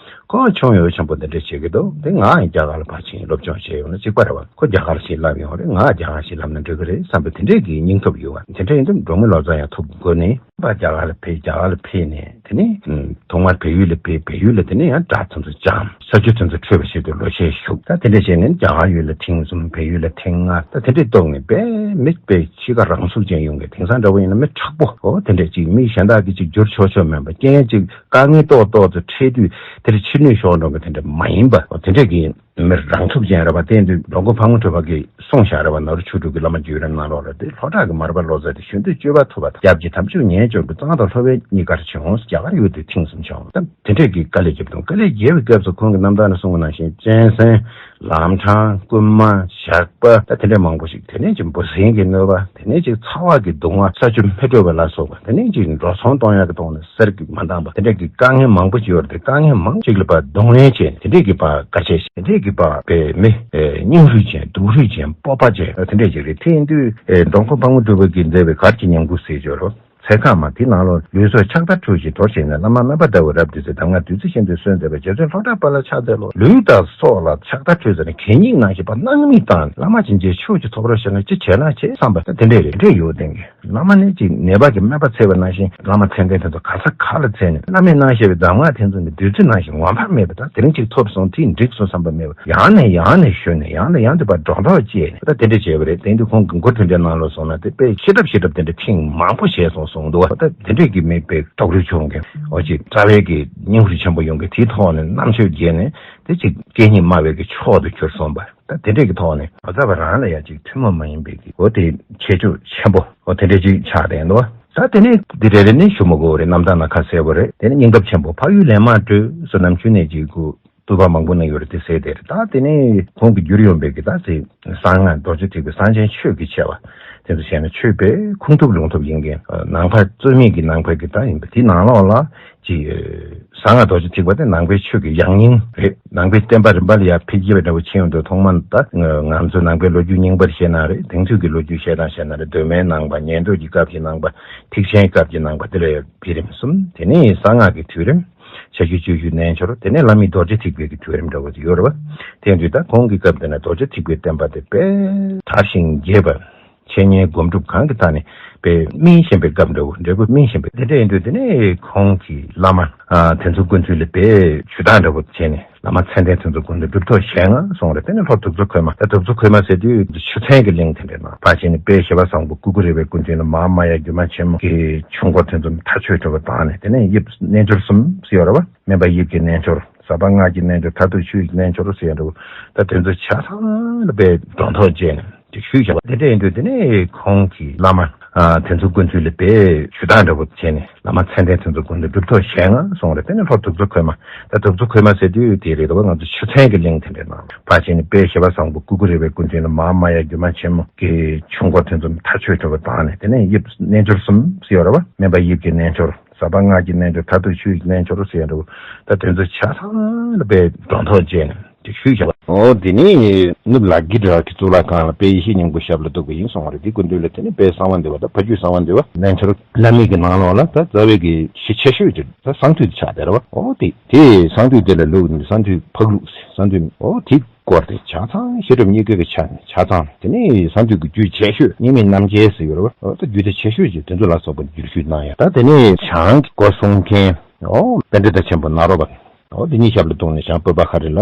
ཁོ་ཆུང་ཡོད་ཆེན་པོ་འདི་འདྲ་བྱེད་ཀྱི་འདུག་དེ་ང་ཡང་རྒྱ་གར་ལ་ཕར་ཕྱིན་སློབ་སྦྱོང་བྱས་ཡོང་ན་གཅིག་པ་རེད་བ། ཁོ་རྒྱ་གར་ཞིག་ལབ་ཡོང་རེད། ང་རྒྱ་གར་ཞིག་ལབ་ན་འགྲིག་གི་རེད་བསམ་པའི་དེ་འདྲས་ཀྱི་སྙིང་སྟོབས་ཡོད་བ། དེ་འདྲ་ཡིན་དུས་འབྲོག་མི་ལོ་ཙཱ་ཡང་ཐུག་དགོས་ནས་པ་རྒྱ་གར་ལ་ཕེབས། རྒྱ་གར་ལ་ཕེབས་ནས་དེ་ནས་ཐོག་མར་བལ་ཡུལ་ལ་ཕེབས། བལ་ཡུལ་ལ་དེ་ནས་ཡང་སྒྲ་ཚོམས་སུ་སྦྱངས། ས་རྒྱུ་དེ་ཚོ་འཕྲོད་པ་ཞིག་ཏུ་ལོ་ཤས་བཞུགས། ད་དེ་འདྲ་བྱས་ནས་རྒྱ་གར་ཡུལ་ལ་ཐེངས་གསུམ། བལ་ཡུལ་ལ་ཐེངས་ལྔ། ད་དེ་འདྲའི་ཐོག་ནས་དཔེ་མི་དཔེ་གཤིས་ཀ་རང་ཚུགས་ཅན་ཡོང་གི། དེང་སང་འདྲ་བོ་ཡིན་ན་མི་དྲག་པོ་འོ་དེ་འདྲ་ཅིག་མི་གཞན་དག་གིས་ཅིག་བསྒྱུར་ཆོག་ཆོག་མེད་པ། རྐྱེན་ཅིག་དཀའ་ངལ་ཏོག་ཏོག་ཙམ་འཕྲད་དུས་དེ་འདྲ་ཕྱིར་ནུད་ཤོར་འགྲོ་གི་དེ་འདྲ་མ་ཡིན་པ་འོ་དེ་འདྲ་གི་མི་རང་ཚུགས་ཅན་རེད་པ། དེ་ཡིན་དུས་འགྲོ་མགོན་ཕག་མོ་གྲུ་པ་གིས་གསུངས་བཞག་རེད་པ། ནཱ་རོ་ཆོས་དྲུག་གི་བླ་མ་བརྒྱུད་རིམ་ནང་ལོགས་ལ། དེ་ལྷོ་བྲག་གི་མར་པ་ལོ་ཙཱ་དེ་གཞོན་དུས་སྤྱོད་པ་ཐུབ་པ་དང་། ཡབ་ཀྱི་དམ་ཆོས་ཉན་སྐྱོར་གྱི་གཙང་དང་ལྷོ་བའི་གཉིས་ཀར་བྱོན། རྒྱ་གར་ཡུལ་དུ་ཐེངས་གསུམ་བྱོན། དེ་འདྲས་ཀྱི་དཀའ་ལས་བརྒྱབ་དང་། དཀའ་ལས་བརྒྱབ་པའི་སྐབས་སུ་ཁོང་གི་རྣམ་ཐར་ནང་གསུངས་པ་ནང་བཞིན་གཅན་གཟན། ལམ་འཕྲང་རྐུན་མ། ཞགས་པ། ད་དེ་འདྲས་མང་པོ་ཞིག་དེ་ནས་ཅིག་འབུ་སྲིན་གྱི་གནོད་པ། དེ་ནས་ཅིག་ཚ་བ་གི་གདུང་བ། ས་ཆུ་མི་དྲོ་བ་ལ་སོགས་པ། དེ་ནས་ཅིག་འགྲོ་སོང་གཏོང་ཡག་གི་ཐོག་ནས་གསེར་གྱིས་མ་འདང་བ། དེ་འདྲས་ཀྱི་དཀའ་ངལ་མང་པོ་ཅིག་ཡོད་རེད། དེ་དཀའ་ངལ་མང་ཅིག་ལ་ཕར་གདོང་ལེན་བྱས། དེ་འདྲས་ཀྱི་ཕར་དཀའ་སྤྱད། དེ་འདྲས་ཀྱི་ཕར་དཔེ་མི་སྙིང་རུས་ཅན། སྡུག་རུས་ཅན། སྤོབས་པ་ཅན། དེ་འདྲས་ཅིག་རེད། དེ་ཡིན་དུས་འགྲོ་མགོན་ཕག་མོ་གྲུ་པ་གིས་མཛད་པའི་གར་གྱི་ཉམས་མགུར་ཟེར་ཅིག་ཡོད་རེད། ཚལ་ཁ་མ་དེའི་ནང་ལོགས། ལུས་སྲོག་ཕྱག་དར་ཁྲུས་ཀྱིས་དོར་བྱས་ནས། བླ་མ་སྨན་པ་ཟླ་བའི་རབ་ཏུ་གཟིགས། གདམས་ངག་བདུད་རྩི་བཞིན་དུ་གསོལ་མཛད་པ། རྗེ་བཙུན་ལྷོ་བྲག་པ་ལ་ཕྱག་འཚལ་ལོ། ལུས་དང་སྲོག་ལ་ཕྱག་དར་ཁྲུས་ཟེར་ནས་གད་སྙིགས་ནང་བཞིན་པ་སྣང་མེད་བཏང་། བླ་མ་བྱིན་གྱིས་ཆོས་ཀྱི་ཐོབ་རོགས་ཞེས་ན་ཅི་བྱས་ན་བྱེད་བསམ་པ་དེ་འདྲས་རེད། འདྲས་ཡོད་དེ། བླ་མ་ནི་ཅིག་ནད་པ་གིས་སྨན་པ་འཚོལ་བ་ནང་བཞིན་བླ་མ་མཚན་ལྡན་དེ་ཚོ་ག་ས་ག་ལ་འཚོལ་ནས། བླ་མས་གནང་བཞག་པའི་གདམས་ངག་དེ་ཚོ་ནི་བདུད་རྩི་ནང་བཞིན་ངོ་མ་མེད་པ་དང་། དེ་རིང་ཅིག་ཐོབ་སོང་། དེས་འགྲིག་སོང་བསམ་པ་མེད་པ། ཡང་ནས་ཡང་ནས་ཞུས་ནས། ཡང་ནས་ཡང་དུ་ཕར་སྒྲོག་འགྲོགས་བྱས་ནས། ད་དེ་འདྲ་བྱས་པ་རེད། དེ་དུས་ཁོང་གི་མགུར་དེ་འདྲའི་ནང་ལོགས་སོང་ན་དེ་དཔེ་ཤེས་རབ་ཤེས་རབ་དེ་འདྲ་ཐེངས་མང་པོ་བྱས་སོང་གསུངས་འདུག་ད་དེ་འདྲས་ཀྱི་མི་དཔེ་རྟོགས་རིགས་ཆུང་གི་འོ་ཅིག་རྩ་བའི་གི་སྙིང་རུས་ཆེན་པོ་ཡོང་གི། དེའི་ཐོག་ནས་རྣམ་དཔྱོད་རྒྱས་ནས་དེ་ཅིག་སྐད་སྙན་སྨྲ་བའི་གི་མཆོག་ཏུ་གྱུར་སོང་བ། ད་དེ་འདྲས་ཀྱི་ཐོག་ནས་ལོ་ཙཱ་བ་རང་ལ་ཡང་ཅིག་ཐུན་མོང་མ་ཡིན་པའི་གི་འོ་དེ་ཁྱད་ཆོས་ཆེན་པོ་འོ་དེ་འདྲས་ཅིག་ཆགས་བསྡད་འདུག་ད་དེ་ནས་འདི་རེ་རེ་ནས་ཞུ་མི་དགོས་རེད། རྣམ་ཐར་ནང་ཁ་གསལ་པོ་རེད། དེ་ནས་སྙིང་སྟོབས་ཆེན་པོ། འཕགས་ཡུལ་ལས་མ་གྲོལ་སོ་ནམ་རྒྱུན་ནས་ཅིག་གུ་བསྟོད་པ་མང་པོ་གནང་ཡོད་རེད། དེ་གསལ་བསྡད་རེད། ད་དེ་ནས་ཁོང་གི་བསྒྱུར་ཡོང་པའི་གི་ད་ཚེ་གསང་སྔགས་རྡོ་རྗེ་ཐེག་པའི་གསང་ཆེན་ཆོས་ཀྱི་ཆེ་བ་དེ་ཚོ་བྱས་ན་ཆོས་དཔེ་ཁུངས་ཐུབ་ལུང་ཐུབ་ཡིན་མཁན། ནང་པ་རྩོད་མེད་ཀྱི་ནང་པའི་གི་ད་ཡིན་པ་དེའི་ནང་ལོགས་ལ་ཅིག་གསང་སྔགས་རྡོ་རྗེ་ཐེག་པ་དེ་ནང་པའི་ཆོས་ཀྱི་ཡང་སྙིང་རེད། ནང་པའི་བསྟན་པ་རིམ་པ་ལ་ཡར་འཕེལ་རྒྱས་པའི་འདྲ་བོ་ཕྱིན་ཡོང་དུས་ཐོག་མ་ད་ང་ཚོ་ནང་པའི་ལོ་རྒྱུས་རྙིང་པར་བཤད་ན་རེད། དེང་དུས་ཀྱི་ལོ་རྒྱུས་བཤད་སྟངས་བཤད་ན་རེད། གདོད་མའི་ནང་པ། ཉན་ཐོས་ཀྱི་སྐབས་ཀྱི་ནང་པ། ཐེག་ཆེན་སྐབས་ཀྱི་ནང་པ་དེ་ལ་ཡང་བརྒྱུད་རིམ་གསུམ། དེ་ནས་གསང་སྔགས་ཀྱི་བརྒྱུད་རིམ། བྱ་རྒྱུད་སྤྱོད་རྒྱུད་རྣལ་འབྱོར། དེ་ནས་བླ་མེད་རྡོ་རྗེ་ཐེག་པའི་གི་བརྒྱུད་རིམ་འདྲ་བོ་ཅིག་ཡོད་རེད་བ། དེ་ཡིན་དུས་ད་ཁོང་གི་སྐབས་དེ་ན་རྡོ་རྗེ་ཐེག་པའི་བསྟན་པ་དེ་དཔེ་དར་ཞིང་རྒྱས་པ། འཆད་ཉན་སྒོམ་སྒྲུབ་གང་གི་ཐད་ནས་དཔེ་སྨིན་བཞིན་པའི་སྐབས་འདྲ་བོ། འབྲས་བུ་སྨིན་བཞིན་པའི་དེ་འདྲ་ཡིན་དུས། དེ་ནས་ཁོང་གིས་བླ་མ་ཨ་དེ་ཚོ་ཀུན་འདུས་ལ་དཔེ་ཞུ་དག་འདྲ་བོ་བྱས་ནས། བླ་མ་མཚན་ལྡན་དེ་ཚོ་ཀུན་འདུས་གྲུབ་ཐོབ་ཞལ་སྔ་སོང་རེད། དེ་ནས་ལྷོ་དུག་མཚོ་ཁོལ་མ། ད་དུག་མཚོ་ཁོལ་མ་ཟེར་དུས་ཆུ་ཚན་གྱི་གླིང་དེ་འདྲའི་ནང་ཕར་ཕྱིན་ནས། དཔལ་ཞི་བ་བཟང་པོ་ཀུ་ཀུ་རི་བའི་སྐུ་མདུན་ལ་མ་ཧཱ་མ་ཡ་སྒྱུ་མ་ཆེན་མོ་གི་ཆོས་འཁོར་དེ་ཚོ་མཐའ་ཆོས་འགྲོ་བ་བཏང་ནས། དེ་ནས་དབྱིབས་རྣལ་འབྱོར་གསུམ་ཟེར་ཡོད་རེད་བ། སྨན་པ་དབྱིབས་ཀྱི་རྣལ་འབྱོར། ཟབ་པ་སྔགས་ཀྱི་རྣལ་འབྱོར། མཐར་ཐུག་ཆོས་ཀྱི་རྣལ་འབྱོར་ཟེར་ཡ་འདྲ་བོ། ད་དེ་ཚོ་ཆ་ཚང་ལ་དཔེ་སྒྲོ་འདོགས་བཅད་ནས་ཅིག་ཞུས་བཞག་པ། དེ་འདྲ་ཡིན་དུས་དེ་ནས་ཁོང་གིས་བླ་མ་ཨ་དེ་ཚོ་ཀུན་འདུས་ལ་དཔེ་ཞུ་དག་འདྲ་བོ་བྱས་ནས། བླ་མ་མཚན་ལྡན་དེ་ཚོ་ཀུན་འདུས་གྲུབ་ཐོབ་ཞལ་སྔ་སོང་རེད། དེ་ནས་ལྷོ་དུག་མཚོ་ཁོལ་མ། ད་དུག་མཚོ་ཁོལ་མ་ཟེར་དུས་དེ་རེད་དོ། ང་ཚོ་ཆུ་ཚན་གྱི་གླིང་དེ་འདྲའི་ནང་ཕར་ཕྱིན་ནས། དཔལ་ཞི་བ་བཟང་པོ་ཀུ་ཀུ་རི་བའི་སྐུ་མདུན་ལ་མ་ཧཱ་མ་ཡ་སྒྱུ་མ་ཆེན་མོ་གི་ཆོས་འཁོར་དེ་ཚོ་མཐའ་ཆོས་འགྲོ་བ་བཏང་ནས། དེ་ནས་དབྱིབས་རྣལ་འབྱོར་གསུམ་ཟེར་ཡོད་རེད་བ། སྨན་པ་དབྱིབས་ཀྱི་རྣལ་འབྱོར། ཟབ་པ་སྔགས་ཀྱི་རྣལ་འབྱོར། མཐར་ཐུག་ཆོས་ཀྱི་རྣལ་འབྱོར་ཟེར་ཡ་འདྲ་བོ། ད་དེ་ཚོ་ཆ་ཚང་ལ་དཔེ་སྒྲོ་འདོགས་བཅད་ནས་ཅིག་ཞུས་བཞག་པ། འོ་དེ་ནས་ནུབ་ལ་གྷི་ར་གི་གཙུག་ལག་ཁང་ལ་དཔལ་ཡེ་ཤེས་སྙིང་པོ་ཞབས་ལ་གཏུགས་པ་ཡིན་གསུངས་པ་རེད། དེ་སྐུ་མདུན་ལ་དེ་ནས་དཔལ་གསང་བ་འདུས་པ་དང་ཕ་རྒྱུད་གསང་བ་འདུས་པ། རྣལ་འབྱོར་བླ་མེད་ཀྱི་ནང་ལོགས་ལ་ད་རྩ་བའི་གི་གཞི་ཆེ་ཤོས་དེ་ད་གསང་འདུས་དེ་ཆགས་བསྡད་རེད་བ། འོ་དེ་དེ་གསང་འདུས་དེ་ལ་ལུགས་ནི་གསང་འདུས་ཕག་ལུགས་ཟེར། གསང་འདུས། འོ་དེ་སྐོར་དེ་ཆ་ཚང་ཤེས་རབ་རྙེད་དཀའི་གི་ཆ་ནས་ཆ་ཚང་། དེ་ནས་གསང་འདུས་ཀྱི་རྒྱུད་ཆེ་ཤོས་རྙིང་མའི་རྣམ་རྒྱལ་ཟེར་ཡོད་རེད་བ། འོ་ད་རྒྱུད་སྡེ་ཆེ་ཤོས་ཀྱི་དེ་ཚོ་ལ་སོགས་པ་བསྒྱུར་བཅོས་གནང་ཡ། ད་དེ་ནས་བྱང་གི་སྐོར་གསུང་མཁན། འོ་པཎྜི་ཏ་ཆེན་པོ་ནཱ་རོ་པ། འོ་དེ་ཉིད་ཞབས་ལ་གཏུགས་ནས་བྱང་པུ་པ་ཁ་རི་ལ་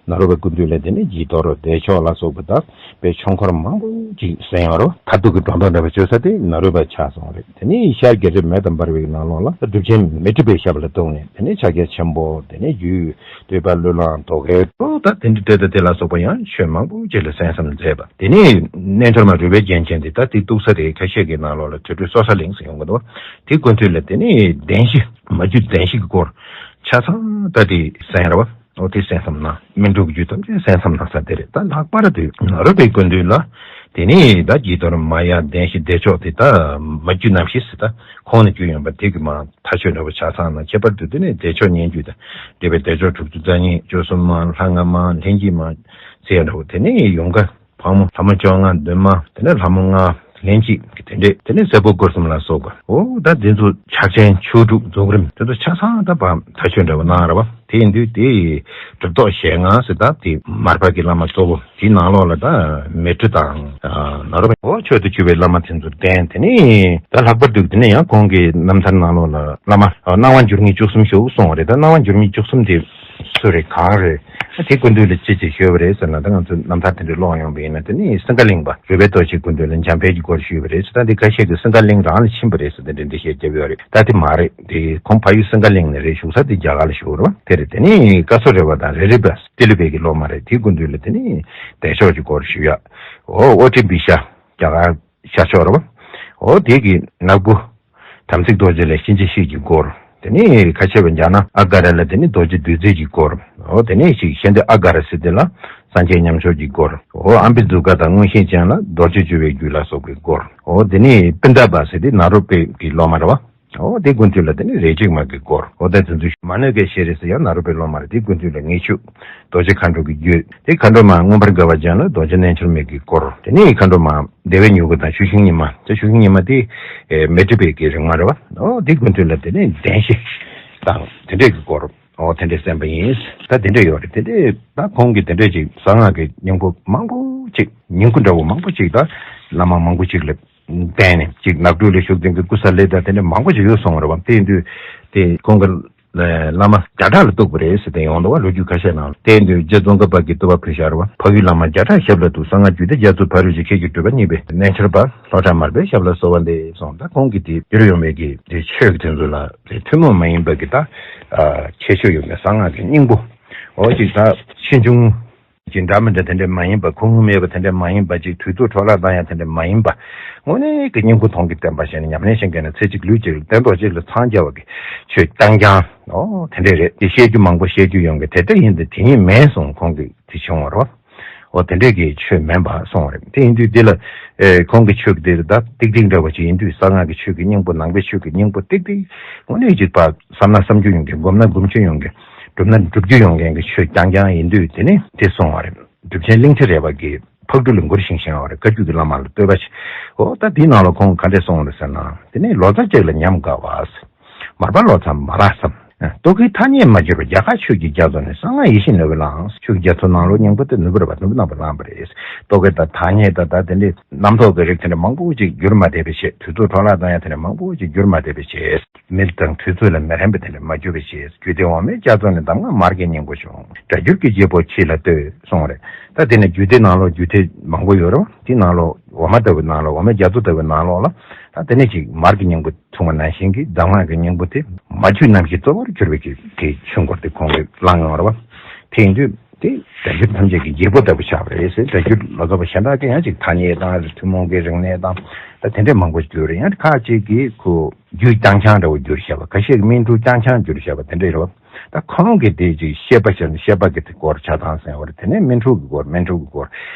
ནཱ་རོ་པའི་སྐུ་མདུན་ལ་དེ་ནས་བྱི་དོར་བདེ་མཆོག་ལ་སོགས་པ་དང་དཔེ་ཆོས་འཁོར་མང་པོ་ཅིག་གསན་ཡོད་རེད་བ། མཐར་ཐུག་གི་སྒྲོ་འདོགས་འདྲ་བ་གཅོད་ས་དེ་ནཱ་རོ་པ་ཆགས་སོང་རེད། དེ་ནས་ཤར་རྒྱལ་རབས་མེ་དང་འབར་བའི་ནང་ལོགས་ལ་གྲུབ་ཆེན་མཻ་ཏྲི་པའི་ཞབས་ལ་གཏུགས་ནས། དེ་ནས་ཕྱག་རྒྱ་ཆེན་པོ། དེ་ནས་རྒྱུད་སྟོད་པ་བློས་བསླངས་དོ་གལ། ཨོ་ད་དེ་འདྲ་ཏེ་ད་དེ་ལ་སོགས་པ་ཡང་ཆོས་མང་པོ་ཅིག་ལ་གསན་བསམ་མཛད་པ། དེ་ནས་རྣལ་འབྱོར་མ་རོལ་པའི་རྒྱན་ཅན་དེ་ད་དེ་གཏུགས་ས་རེད། ཁ་ཤས་ཀྱི་ནང་ལོགས་ལ་དུར་ཁྲོད་སོ་ས་གླིང་ཟེར་ཡོང་གི་འདུག་དེ་སྐུ་མདུན་ལ་དེ་ནས་བདེན་བཞི། མ་རྒྱུད་བདེན་བཞི་གི་སྐོར་ཆ་ཚང་ད་དེ་གསན་ར་བ། ཨོ་དེ་གསན་བསམ་ན། སྨིན་དྲུག་རྒྱུད་ཐམས་ཅད་གསན་བསམ་ན་ས་དེ་རེད། ད་ལྷག་པར་དུ་ནཱ་རོ་པའི་སྐུ་མདུན་ལ་དེ་ནས་ད་བྱི་དོར་མ་ཡ་བདེན་བཞི་བདེ་མཆོག་དེ་ད་མ་རྒྱུད་རྣམ་བཞི་ཟེར། ད་ཁོང་ནས་བརྒྱུད་ཡོང་བ་དེ་གི་མ་མཐའ་ཆོས་འདྲ་བོ་ཆ་ཚང་ན། ཁྱད་པར་དུ་དེ་ནས་བདེ་མཆོག་སྙན་བརྒྱུད་དང་འབྲེལ་བའི་བདེ་མཆོག་དྲུག་ཅུ་རྩ་གཉིས། བཅུ་གསུམ་མ། ལྷ་ལྔ་མ། ལྷན་སྐྱེས་མ་ཟེར་ཡ་འདྲ་བོ། དེ་ནས་ཡོངས་དགའ་ཕག་མོ། ལྷ་མོ་བཅོ་ལྔ། བདུན་མ། དེ་ནས་ལྷ་མོ་ལྔ། ལྷན་སྐྱེས་ཀྱི་དེ་འདྲས། དེ་ནས་སྲས་པོ་སྐོར་གསུམ་ལ་སོགས་པ། འོ་ད་འདི་ཚོ་ཕྱག་ཆེན་ཆོས་དྲུག་རྫོགས་རིམ་དེ་ཚོ་ཆ་ཚང་ད་བ་མཐའ་ཆོས་འདྲ་བོ་གནང་ར་བ། དེ་ཡིན་དུས་དེ་གྲུབ་ཐོབ་ཞལ་སྔ་ཟེར། ད་དེ་མར་པ་གི་བླ་མ་གཙོ་བོ། དེའི་ནང་ལོགས་ལ་ད་མཻ་ཏྲི་དང་ནཱ་རོ་པ། འོ་ཆོས་དང་བཅུ་པའི་བླ་མ་དེ་ཚོ་བསྟེན། དེ་ནས་ད་ལྷག་པར་དུ་དེ་ནས་ཡང་ཁོང་གི་རྣམ་ཐར་ནང་ལོགས་ལ་བླ་མ་སྣང་བ་འགྱུར་མེད་བཅུ་གསུམ་བཞུགས་གསུངས་པ་རེད། ད་སྣང་བ་འགྱུར་མེད་བཅུ་གསུམ་དེ་སུ་རེད། གང་རེད། དེ་སྐུ་མདུན་ལ་ཅི་ཅིག་ཞུས་པ་རེད་ཟེར་ན། ད་ང་ཚོ་རྣམ་ཐར་དེ་འདྲ་ཀློག་ཡོང་བ་ཡིན་ན། དེ་ནས་སིངྒ་གླིང་པ་རོལ་པའི་རྡོ་རྗེ་སྐུ་མདུན་ལ་འཇམ་དཔལ་གྱི་སྐོར་ཞུས་པ་རེད་ཟེར། ད་འདི་ཁ་ཤས་ཀྱིས་སིངྒ་གླིང་རང་ལ་ཕྱིན་པ་རེད་ཟེར། དེ་འདྲ་འགྲེལ་བཤད་བརྒྱབ་ཡོད་རེད། ད་དེ་མ་རེད། དེ་ཁོང་ཕ་ཡུལ་སིངྒ་གླིང་ནས་རེད། བཞུགས་ས་དེ་རྒྱ་གར་ལ་བཞུགས་རེད་བ། དེ་རེད། དེ་ནས་ཀ་སོ་རེ་བ་དང་རེ་རི་པ་ཏི་ལི་པའི་གི་སློབ་མ་རེད། དེའི་སྐུ་མདུན་ལ་དེ་ནས་བདེ་མཆོག་གི་སྐོར་ཞུས་ཡ། འོ་ཨོ་ཏི་བི་ཤ་རྒྱ་གར་ཤར་ཕྱོགས་རེད་བ། འོ་དེ་གི་ནག་པོ་དམ་ཚིག་རྡོ་རྗེ་ལ་གཤིན་རྗེ་གཤེད་ཀྱི་སྐོར། དེ་ནས་ཁ་ཆེ་བ་རྒྱ་ནག་ཨ་ག་ར་ལ་དེ་ནས་རྡོ་རྗེ་བདུད་རྩི་གི་སྐོར། འོ་དེ་ནས་ཞིག་ཤེས་འདོད་ཨ་ག་ར་ཟེར་དེ་ལ་སངས་རྒྱས་མཉམ་མཆོག་གི་སྐོར། འོ་ཨམ་བི་དུ་ཀ་དང་མངོན་ཤེས་ཅན་ལ་རྡོ་རྗེ་བཅུ་པའི་རྒྱུད་ལ་སོགས་པའི་སྐོར། འོ་དེ་ནས་པིན་ད་པ་ཟེར་དེ་ནཱ་རོ་པའི་གི་སློབ་མ་རེད་བ། འོ་དེ་སྐུ་མདུན་ལ་དེ་ནས་རེ་ཆིག་མ་གི་སྐོར། འོ་ད་དེ་ཚོ་མ་ནོ་གེ་ཤེ་རི་ཟེར་ཡང་ནཱ་རོ་པའི་སློབ་མ་རེད། དེ་སྐུ་མདུན་ལ་དངུལ་ཆུ་རྡོ་རྗེ་མཁའ་འགྲོ་གི་རྒྱུད། དེ་མཁའ་འགྲོ་མ་མངོན་པར་དགའ་བ་ཅན་ལ་རྡོ་རྗེ་རྣལ་འབྱོར་མའི་གི་སྐོར། དེ་ནས་མཁའ་འགྲོ་མ་བདེ་བའི་མྱུ་གུ་དང་ཆུ་ཤིང་ཉི་མ། ད་ཆུ་ཤིང་ཉི་མ་དེ་ཨེ་མཻ་ཏྲི་པའི་གི་རིག་མ་རེད་བ། འོ་དེ་སྐུ་མདུན་ལ་དེ་ནས་བདེན་བཞི་དང་དེ་འདྲས་ཀྱི་སྐོར། འོ་དེ་འདྲས་གསན་པ་ཡིན། ད་དེ་འདྲས་ཡོད་རེད། དེ་འདྲས་ད་ཁོང་གིས་དེ་འདྲས་ཅིག་གསང་སྔགས་ཀྱི་སྙིང་པོ་མང་པོ་ཅིག་ཉིང་ཁུ་འདྲ་བོ་མང་པོ་ཅིག་ད་བླ་མ་མང་པོ་ཅིག་ལ་བསྟན་ནས། ཅིག་ནགས་ཁྲོད་ལ་བཞུགས་མཁན་གྱི་ཀུ་ས་ལི་ད་དེ་འདྲས་མང་པོ་ཅིག་ཡོད་སོང་རེད་བ། དེ་ཡིན་དུས་དེ་ཁོང་གི་བླ་མ་བརྒྱ་ཕྲག་ལ་གཏུགས་པ་རེད་ཟེར་ཏེ་ཡོང་འདུག་བ། ལོ་རྒྱུས་ཁ་ཤས་ནང་ལ། དེ་ཡིན་དུས་རྗེ་ཙོང་ཁ་པ་གིས་བསྟོད་པ་ཕུལ་བཞག་རེད་བ། འཕགས་ཡུལ་བླ་མ་བརྒྱ་ཕྲག་ཞབས་ལ་གཏུགས། གསང་སྔགས་རྒྱུད་སྡེ་རྒྱ་མཚོའི་ཕ་རོལ་ཕྱིན། ཁྱེད་ཀྱི་སྤྲུལ་པ་བརྙེས་པས་རྣལ་འབྱོར་པ། ལྷོ་བྲག་མར་པའི་ཞབས་ལ་གསོལ་བ་འདེབས་གསུངས། ད་ཁོང་གིས་དེ་བསྒྱུར་ཡོང་བའི་གི་དེ་ཆོས་ཀྱི་དེ་ཚོ་ལ་དེ་ཐུན་མོང་མ་ཡིན་པ་གི་ད་ཁྱད་ཆོས་ཡོད་པའི་གསང་སྔགས་ཀྱི་སྙིང་པོ། འོ་ཅིག་ད་ཕྱིས་འབྱུང་ཅིག་འདྲ་མི་འདྲ་དེ་འདྲ་མ་ཡིན་པ། ཁུངས་ལུང་མེད་པ་དེ་འདྲ་མ་ཡིན་པ། ཅིག་དུས་ཚོད་འཕྲོ་བརླག་བཏང་ཡ་དེ་འདྲ་མ་ཡིན་པ། དངོས་གནས་ཀྱི་སྙིང་པོ་མཐོང་གི་བསྟན་པ་ཞིག་ནས་ཉམས་ལེན་བྱེད་མཁན་ནི་ཚེ་གཅིག་ལུས་གཅིག་ལ་སྟན་ཐོག་གཅིག་ལ་འཚང་རྒྱ་བ་གི་ཆོས་རྐྱང་རྐྱང་། འོ་དེ་འདྲས་རེད། དེ་བཤད་རྒྱུ་མང་པོ་བཤད་རྒྱུ་ཡོང་གི། དེ་འདྲ་ཡིན་དུས་དེ་ཉིད་མེད་གསུངས། ཁོང་གིས་དེ་བྱུང་བ་རོ། འོ་དེ་འདྲས་ཀྱི་ཆོས་མིན་པ་གསུངས་པ་རེད། དེ་ཡིན་དུས་འདི་ལ་ཨེ་ཁོང་གི་ཆོས་ཀྱི་དེ་ད་ཏིག་ཏིག་འདྲ་བ་ཅིག་ཡིན་དུས། གསང་སྔགས་ཀྱི་ཆོས་ཀྱི་སྙིང་པོ། ནང་པའི་ཆོས་ཀྱི་སྙིང་པོ་ཏིག་ཏིག་དངོས་གནས་ཅིག་པ་བསམ་ན་བསམ་རྒྱུ་ཡོང་གི། སྒོམ་ན་སྒོམ་རྒྱུ་ཡོང་གི། སྒྲུབ་ན་སྒྲུབ་རྒྱུ་ཡོང་མཁན་གྱི་ཆོས་རྐྱང་རྐྱང་ཡིན་དུས། དེ་ནས་དེ་གསུངས་པ་རེད། གྲུབ་ཆེན་གླིང་ཁྲི་རས་པ་གིས་ཕག་གྲུ་ལ་མགུར་བཞེངས་བཞེངས་པ་རེད། བཀའ་བརྒྱུད་ཀྱི་བླ་མ་ལ་བསྟོད་པ་བྱས། འོ་ད་དེའི་ནང་ལ་ཁོང་གིས་ག་འདྲས་གསུངས་རེད་ཟེར་ན། དེ་ནས་ལོ་ཙཱ་གཅིག་ལ་ཉམས་དགའ་བ། མར་པ་ལོ་ཙཱ་མ་རག་བསམ། རྟོག་གེའི་ཐ་སྙད་མ་གྱུར་པ། རྒྱ་གར་ཆོས་ཀྱི་རྒྱ་མཚོ་ནས། གསང་སྔགས་ཡེ་ཤེས་ནོར་བུས་བླངས། ཆོས་ཀྱི་རྒྱ་མཚོ་ནང་ལོགས་སྙིང་པོ་དེ། ནོར་བུ་རེད་པ། ནོར་བུ་རྣམ་པར་བླངས་པ་རེད། རྟོག་གེ་དང་ཐ་སྙད་དང་། ད་དེ་འདྲའི་རྣམ་རྟོག་གི་རིགས་དེ་འདྲ་མང་པོ་ཅིག་འགྱུར་མ་བསྡད་པའི་ཕྱིར། དུས་ཚོད་འཕྲོ་བརླག་བཏང་ཡ་དེ་འདྲ་མང་པོ་ཅིག་འགྱུར་མ་བསྡད་པའི་ཕྱིར། མི་དང་དུས་ཚོད་ལ་མི་རན་པ་དེ་འདྲ་མ་གྱུར་པའི་ཕྱིར། རྒྱུད་སྡེ་འོག་མའི་རྒྱ་མཚོ་ནས། གདམས་ངག་མར་གྱི་སྙིང་པོ་བྱུང་། སྒྲ་སྒྱུར་གྱི་བརྒྱད་པོ་ཕྱི་ལ་བསྟོད། གསུངས་པ་རེད། ད་དེ་ནས་རྒྱུད་སྡེ་ནང་ལོགས། རྒྱུད་སྡེ་མང་པོ་ཡོད་རེད་བ། དེའི་ནང་ལོགས་འོག་མ་ལྟ་བུའི་ནང་ལོགས། འོག་མའི་རྒྱ་མཚོ་ལྟ་བུའི་ནང་ལོགས་ལ། ད་དེ་ནས་ཅིག་མར་གྱི་སྙིང་པོ་གསུངས་པ་ནང་བཞིན་གྱི་གདམས་ངག་གི་སྙིང་པོ་དེ། མ་རྒྱུད་རྣམ་བཞིའི་རྩ་བར་གྱུར་པའི་གི་དེ་ཆོས་འཁོར་དེ་ཁོང་གིས་བླངས་ཡོང་བ་རེད་བ། དེ་ཡིན་དུས་དེ་སྒྲ་སྒྱུར་ཐམས་ཅད་ཀྱི་བརྒྱད་པོ་ལྟ་བུ་ཆགས་པ་རེད་ཟེར། སྒྲ་སྒྱུར་ལ་སོགས་པ་གཞན་དག་གི་ཡང་ཅིག་ཐ་སྙད་དང་། ཐུན་མོང་གི་རིག་གནས་དང་། ད་དེ་འདྲས་མང་པོ་ཞིག་ཡོད་རེད། ཡང་ཁ་ཅིག་གིས་ཁོ་རྒྱུད་རྐྱང་རྐྱང་འདྲ་བོ་བསྒྱུར་བཞག་པ། ཁ་ཤས་ཀྱིས་སྨིན་དྲུག་རྐྱང་རྐྱང་བསྒྱུར་བཞག་པ། དེ་འདྲས་རེད་བ། ད་ཁོང་གིས་དེ་ཅིག་བཤད་པ་བྱས་ན། བཤད་པ་གི་དེ་སྐོར་ཆགས་སྟངས་ཟེར་བ་རེད། དེ་ནས་སྨིན་དྲུག་གི་སྐོར། སྨིན་དྲུག་གི་སྐོར་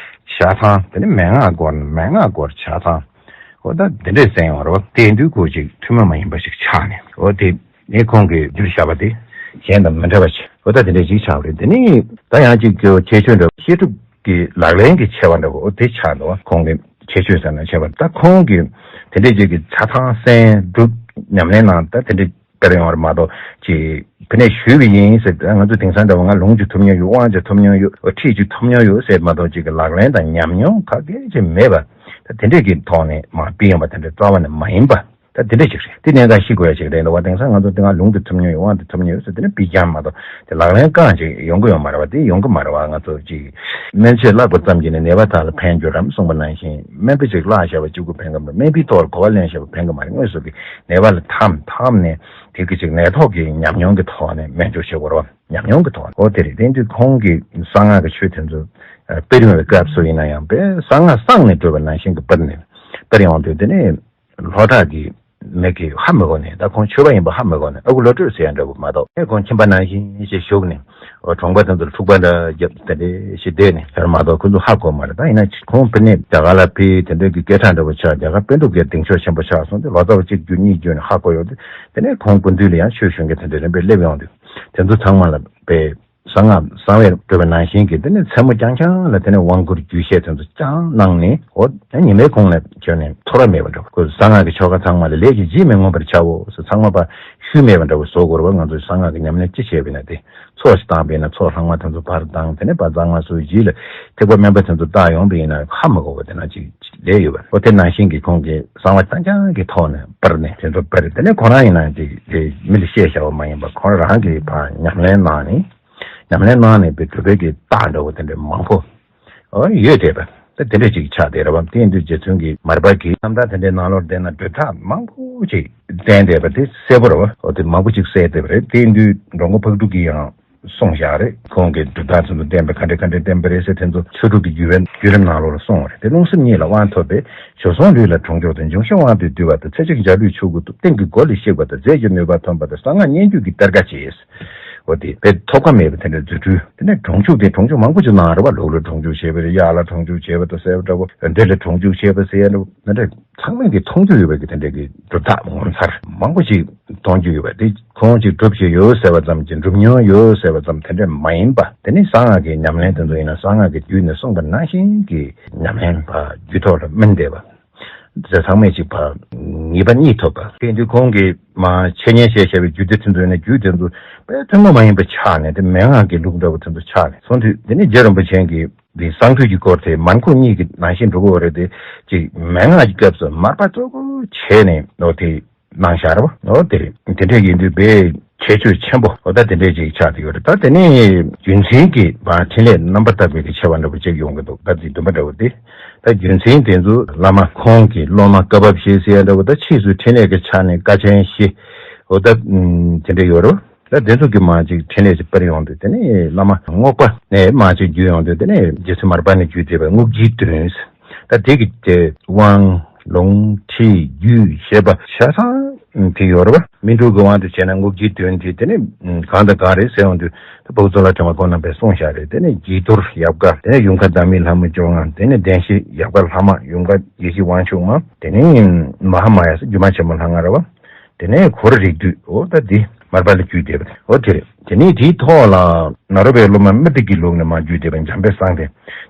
ཆགས་སྟངས། དེ་ནས་མན་ངག་སྐོར། མན་ངག་སྐོར་ཆགས་སྟངས། འོ་ད་དེ་འདྲས་ཟེར་ཡོང་བ་རེད་བ། དེ་ཡིན་དུས་ཁོ་ཅིག་ཐུན་མོང་མ་ཡིན་པ་ཞིག་ཆགས་ནས། འོ་དེ་ནས་ཁོང་གིས་བསྒྱུར་བཞག་པ་དེ་གཞན་དང་མི་འདྲ་བ་ཞིག་འོ་ད་དེ་འདྲས་ཞིག་ཆགས་པ་རེད། དེ་ནས་ད་ཡང་ཅིག་ཁྱད་ཆོས་འདྲ་བོ། བཤད་སྒྲུབ་ཀྱི་ལག་ལེན་གྱི་ཆེ་བ་འདྲ་བོ། འོ་དེ་ཆགས་འདུག་བ། ཁོང་གི་ཁྱད་ཆོས་ཟེར་ན་ཆེ་བ། ད་ཁོང་གིས་དེ་འདྲས་ཅིག་གི་ཆ་ཚང་གསན། སྒྲུབ། ཉམས་ལེན་གནང་། ད་དེ་འདྲས་སྟེར་ཡོང་བ་རེད་མ་གཏོགས། ཅིག་ཕ་ནས་ཞུས་པ་ཡིན་ཟེར། ད་ང་ཚོ་དེང་སང་འདྲ་བོ་ང་ལུང་ཅིག་ཐོབ་མྱོང་ཡོད། དབང་ཅིག་ཐོབ་མྱོང་ཡོད། ཁྲིད་ཅིག་ཐོབ་མྱོང་ཡོད་ཟེར་མ་གཏོགས། ཅིག་གི་ལག་ལེན་དང་ཉམས་མྱོང་ག་གེ་ཅིག་མེད་པ། ད་དེ་འདྲས་ཀྱི་ཐོག་ནས་མར་ཕུལ་ཡོང་བ་དེ་འདྲ་རྩ་བ་ནས་མ་ཡིན་པ། ད་དེ་འདྲས་ཅིག་རེད། དེ་གནད་འགག་ཤེས་དགོས་ཡ་ཅིག་རེད་འདུག་བ། དེང་སང་ང་ཚོ་དེ་སྔ་ལུང་དེ་ཐོབ་མྱོང་ཡོད། དབང་དེ་ཐོབ་མྱོང་ཡོད་ཟེར། དེ་ནས་ཕུལ་རྐྱང་མ་གཏོགས། དེ་ལག་ལེན་གང་ཅིག་ཡོང་གི་ཡོད་མ་རེད་བ། དེ་ཡོང་གི་མ་རེད་བ། ང་ཚོ་ཅིག་སྨན་དཔྱད་བཀླགས་པ་ཙམ་གྱིས་ནི། ནད་པ་དག་ལ་ཕན་འགྱུར་རམ་གསུངས་པ་ནང་བཞིན། སྨན་པ་ཅིག་བཀླགས་བཞག་པ་གཅིག་པུས་ཕན་གྱི་མ་རེད། སྨན་པའི་ཐོག་ལ་གོ་བ་ལེན་བཞག་པས་ཕན་གྱི་མ་རེད། དངོས་སུ་གི་ནད་པ་ལ་འཐམས་འཐམས་ནས། དེ་གི་ཅིག་ནད་ཐོག་གི་ཉམས་མྱོང་གི་ཐོག་ནས་སྨན་སྦྱོར་བྱེད་དགོས་རེད་བ། ཉམས་མྱོང་གི་ཐོག་ནས། འོ་དེ་རེད། དེ་དུས་ཁོང་གིས་གསང་སྔགས་ཀྱི་ཆོས་དེ་ཚོ་སྤེལ་ཡོང་བའི་སྐབས་སུ་ཡིན་ན་ཡང་། དཔེ་གསང་སྔགས་གསང་ནས་བགྲོད་པ་ནང་བཞིན་གྱི་སྤེལ་ནས། སྤེལ་ཡོང་དུས་དེ་ནས་སློབ་གྲྭ་གི་མི་གིས་ཧ་མི་གོ་ནས། ད་ཁོང་ཆོས་པ་ཡིན་པ་ཧ་མི་གོ་ནས། ཨ་ཁུ་བློ་གྲོས་ཟེར་ཡ་འདྲ་བོ་མ་གཏོགས། ཨེ་ཁོང་ཁྱིམ་པ་ནང་བཞིན་ཞིག་བཞུགས་ནས། འོ་གྲོང་པ་དེ་ཚོར་འཁྲུག་པ་འདྲ་བརྒྱབ། དེ་འདྲ་ཞིག་བསྡད་ནས་ཡོད་མ་གཏོགས། ཁོ་ཚོ་ཧ་གོ་མ་རེད། ད་ཡིན་ན་ཁོང་ཕ་ནས་རྒྱ་གར་ལ་ཕེབས། དེ་འདྲ་གི་སྐད་གྲགས་འདྲ་བོ་ཆགས། རྒྱ་གར་པཎ་གྲུབ་རྒྱལ་གདེང་ཤོག་ཆེན་པོ་ཆགས་སོང་སྟེ། ལོ་ཙཱ་བ་གཅིག་བརྒྱུད་གཉིས་བརྒྱུད་ནས་ཧ་གོ་ཡོང་དུས། དེ་ནས་ཁོང་སྐུ་མདུན་ལ་ཡང་ཆོས་ཞུ་མཁན་དེ་འདྲ་རིམ་པས་སླེབས་ཡོང་དུས། དེ་ཚོ་ཚང་མ་ལ་དཔེ་གསང་སྔགས་གསང་བའི་བགྲོད་པ་ནང་བཞིན་གྱི། དེ་ནས་མཚན་མོ་རྐྱང་རྐྱང་ལ་དེ་ནས་དབང་བསྐུར་རྒྱུད་བཤད་དེ་ཚོ་རྐྱང་གནང་ནས། འོ་ད་ཉི་མའི་གུང་ལ་བྱོན་ནས་འཐོར་བ་མེད་པ་འདྲ་བོ། ཁོས་གསང་སྔགས་ཀྱི་ཆོ་ག་ཚང་མ་ལ་ལས་ཀྱི་རྗེས་མི་མངོན་པར་བྱའོ་ཟེར། ཚང་མ་ཕར་ཤུལ་མེད་པ་འདྲ་བོ་བཟོ་དགོས་རེད་བ། ང་ཚོས་གསང་སྔགས་ཀྱི་ཉམས་ལེན་ཅི་བྱས་པ་ཡིན་ན། དེ་ཚོགས་ཤིག་བཏང་པ་ཡིན་ན། ཚོགས་ལྷག་མ་དེ་ཚོ་ཕར་བཏང་། དེ་ནས་ཕར་གསང་སྔགས་སུ་གཞི་ལ་ཐེག་པ་དམན་པ་དེ་ཚོ་བཏགས་ཡོང་པ་ཡིན་ན། ཧ་མི་གོ་བ་དེ་ན་ཅིག་ལས་ཡོད་པ། འོ་དེ་ནང་བཞིན་གྱི་ཁོང་གིས་གསང་བ་རྐྱང་རྐྱང་གི་ཐོག་ནས་སྤེལ་ནས་དེ་ཚོ་སྤེལ། དེ་ནས་ཁོ་རང་ཡིན་ན་ཅིག་དེ་མི་ལ་བཤད་བཞག་པ་མ་ཡིན་པ། ཁོ་རང་གིས་ཕར་ཉམས་ལེན་གནང་ནས། ཉམས་ལེན་གནང་ནས་དཔེ་གྲུབ་པའི་གི་རྟགས་འདྲ་བོ་དེ་འདྲ་མང་པོ། འོ་ཡོད་བསྡད་པ། ད་དེ་འདྲ་ཅིག་ཆགས་བསྡད་རེད་བ། དེ་ཡིན་དུས་རྗེ་བཙུན་གྱི་མར་པ་གི་རྣམ་ཐར་དེ་འདྲའི་ནང་ལོགས་བལྟས་ན། གྲུབ་རྟགས་མང་པོ་ཅིག་བསྟན་བསྡད་པ་དེ་གསལ་པོ་རེད་བ། འོ་དེ་མང་པོ་ཅིག་གསལ་བསྡད་པ་རེད། དེ་ཡིན་དུས་འགྲོ་མགོན་ཕག་གྲུ་གིས་ཡང་གསུངས་བཞག་རེད། ཁོང་གིས་གྲུབ་རྟགས་ཚོ་བསྟན་པ་ག་འདྲ་ག་འདྲ་བསྟན་པ་རེད་ཟེར། དེ་ཚོ་ཆོས་དྲུག་གི་བརྒྱུད་པའི་བརྒྱུད་རིམ་ནང་ལོགས་ལ་གསུངས་པ་རེད། དེ་རླུང་སེམས་གཉིས་ལ་དབང་ཐོབ་པས། བྱོལ་སོང་ལུས་ལ་གྲོང་འཇུག་དང་། འབྱུང་བཞི་དབང་དུ་བསྡུ་བ་དང་། ཚེ་གཅིག་འཇའ་ལུས་ཆོས་སྐུ་ཐོབ། གཏན་གྱི་སྒོ་ལས་གཤེགས་པ་དང་། རྫས་ཀྱི་ནུས་པ་ཐོན་པ་དང་། གསང་སྔགས་སྙན་བརྒྱུད་ཀྱི་གཏེར་ཁ་བྱས། འོ་དེ་དཔེ་ཐོབ་ཁ་མེད་པ་དེ་འདྲ་རྫུ་འཕྲུལ། དེ་ནས་གྲོང་འཇུག་དེ། གྲོང་འཇུག་མང་པོ་ཅིག་གནང་རེད་བ། ལུག་ལ་གྲོང་འཇུག་བྱས་པ་རེད། གཡག་ལ་གྲོང་འཇུག་བྱས་པ་དང་ཟེར་བ་འདྲ་བོ། འདྲེ་ལ་གྲོང་འཇུག་བྱས་པ་ཟེར་ཡ་འདྲ་བོ། དེ་འདྲ་ཚང་མས་ཀྱིས་མཐོང་རྒྱུ་ཡོད་པའི་གི་དེ་འདྲ་གི་གྲུབ་རྟགས་ངོ་མཚར་མང་པོ་ཅིག་མཐོང་རྒྱུ་ཡོད་པ། དེ་ཁོང་ཅིག་སྒྲུབ་བྱེད་ཡོད་ཟེར་བ་ཙམ་གྱིས། སྒྲུབ་མྱོང་ཡོད་ཟེར་བ་ཙམ་དེ་འདྲ་མ་ཡིན་པ། དེ་ནི་གསང་སྔགས་ཀྱི་ཉམས་ལེན་དེ་ཚོ་ཡིན་ན། གསང་སྔགས་ཀྱི་རྒྱུད་ནས་གསུངས་པ་ནང་བཞིན་གྱི་ཉམས་ལེན་པ་རྒྱུད་ཐོག་ལ་སྨིན་བསྡད་པ། དེ་ཚང་མས་ཅིག་ཕར་ངེས་པ་གཉིས་ཐོབ་པ། དེ་ཡིན་དུས་ཁོང་གིས་མར་འཆད་ཉན་བྱས་བཞག་པའི་རྒྱུད་སྡེ་དེ་ཚོ་ཡིན་ན། རྒྱུད་དེ་ཚོ་དཔེ་ཐུན་མོང་མ་ཡིན་པ་ཆགས་ནས། དེ་མན་ངག་གི་ལུགས་འདྲ་བོ་དེ་ཚོ་ཆགས་ནས་སོང་དུས། དེ་ནས་རྗེ་རིན་པོ་ཆེ་གིས་འདི་གསང་འདུས་ཀྱི་སྐོར་དེ་མར་ཁུངས་གཉིས་ཀྱི་ནང་བཞིན་འགྲོ་གི་ཡོད་རེད། དེ་ཅིག་མན་ངག་གི་སྐབས་སུ་མར་པ་གཙོ་བོ་བྱས་ནས་འོ་དེ་གནང་བཞག་རེད་བ། འོ་དེ་རེད། དེ་འདྲ་ཡིན་དུས་དཔེ་ཁྱད་ཆོས་ཆེན་པོ་འོ་ད་དེ་འདྲ་ཅིག་ཆགས་བསྡད་ཡོད་རེད། ད་དེ་ནས་རྒྱུད་འཛིན་གྱི་མར་འཕྲིན་ལས་རྣམ་པར་དག་པའི་གི་ཆེ་བ་འདྲ་པོ་ཅིག་ཡོང་གི་འདུག་ད་འདི་བདུན་པ་འདྲ་པོ་དེ། ད་རྒྱུད་འཛིན་དེ་ཚོ་བླ་མ་ཁོང་གི་སློབ་མ་བཀའ་བབས་བཞི་ཟེར་ཡ་འདྲ་པོ། ད་ཕྱིས་སུ་འཕྲིན་ལས་ཀྱི་ཆ་ནས་དཀའ་ཆེན་བཞི་འོ་ད་དེ་འདྲ་ཡོད་རེད་བ། ད་དེ་ཚོ་གི་མར་ཅིག་འཕྲིན་ལས་ཅིག་སྤེལ་ཡོང་དུས། དེ་ནས་བླ་མ་རྔོག་པ་ནས་མར་ཅིག་བརྒྱུད་ཡོང་དུས། དེ་ནས་རྗེ་བཙུན་མར་པ་ནས་བརྒྱུད་བསྡད་པའི་རྔོག་སྦྱིས་བདུན། ད་དེ་གི་དེ་དབང་ལུང་ཁྲིད་རྒྱུད་བཤད་པ་ཆ་ཚང་དེ་ཡོད་རེད་བ། སྨིན་དྲུག་གི་དབང་དུ་བྱས་ན་རྔོག་སྦྱིས་བདུན་དེ། དེ་ནས་གང་དང་གང་རེད་ཟེར་ཡོང་དུས། ད་འཕགས་པ་གཙུག་ལག་ཕྲེང་བ་ཁོང་རྣམ་པས་གསུངས་བཞག་རེད། དེ་ནས་རྗེས་གཏོར་ཡབ་བཀའ། དེ་ནས་ཡུམ་བཀའ་བདག་མེད་ལྷ་མོ་བཅོ་ལྔ། དེ་ནས་བདེན་བཞི་ཡབ་བཀའ་ལྷག་མ། ཡུམ་བཀའ་ཡེ་ཤེས་དབང་ཕྱུག་མ། དེ་ནས་མ་ཧཱ་མ་ཡ་ཟེར་སྒྱུ་མ་ཆེན་པོ་ལྷ་ལྔ་རེད་བ། དེ་ནས་གོ་ར་རིགས་བསྡུས། འོ་ད་འདི་མར་པ་ལ་བརྒྱུད་བསྡད་པ་འོ་དེ་རེད། དེ་ནས་དེའི་ཐོག་ལ་ནཱ་རོ་པའི་སློབ་མ་མི་ཏི་གི་ལུགས་ནས་མར་བརྒྱུད་བསྡད་པའི་འཇམ་དཔལ་གསང་བདེ་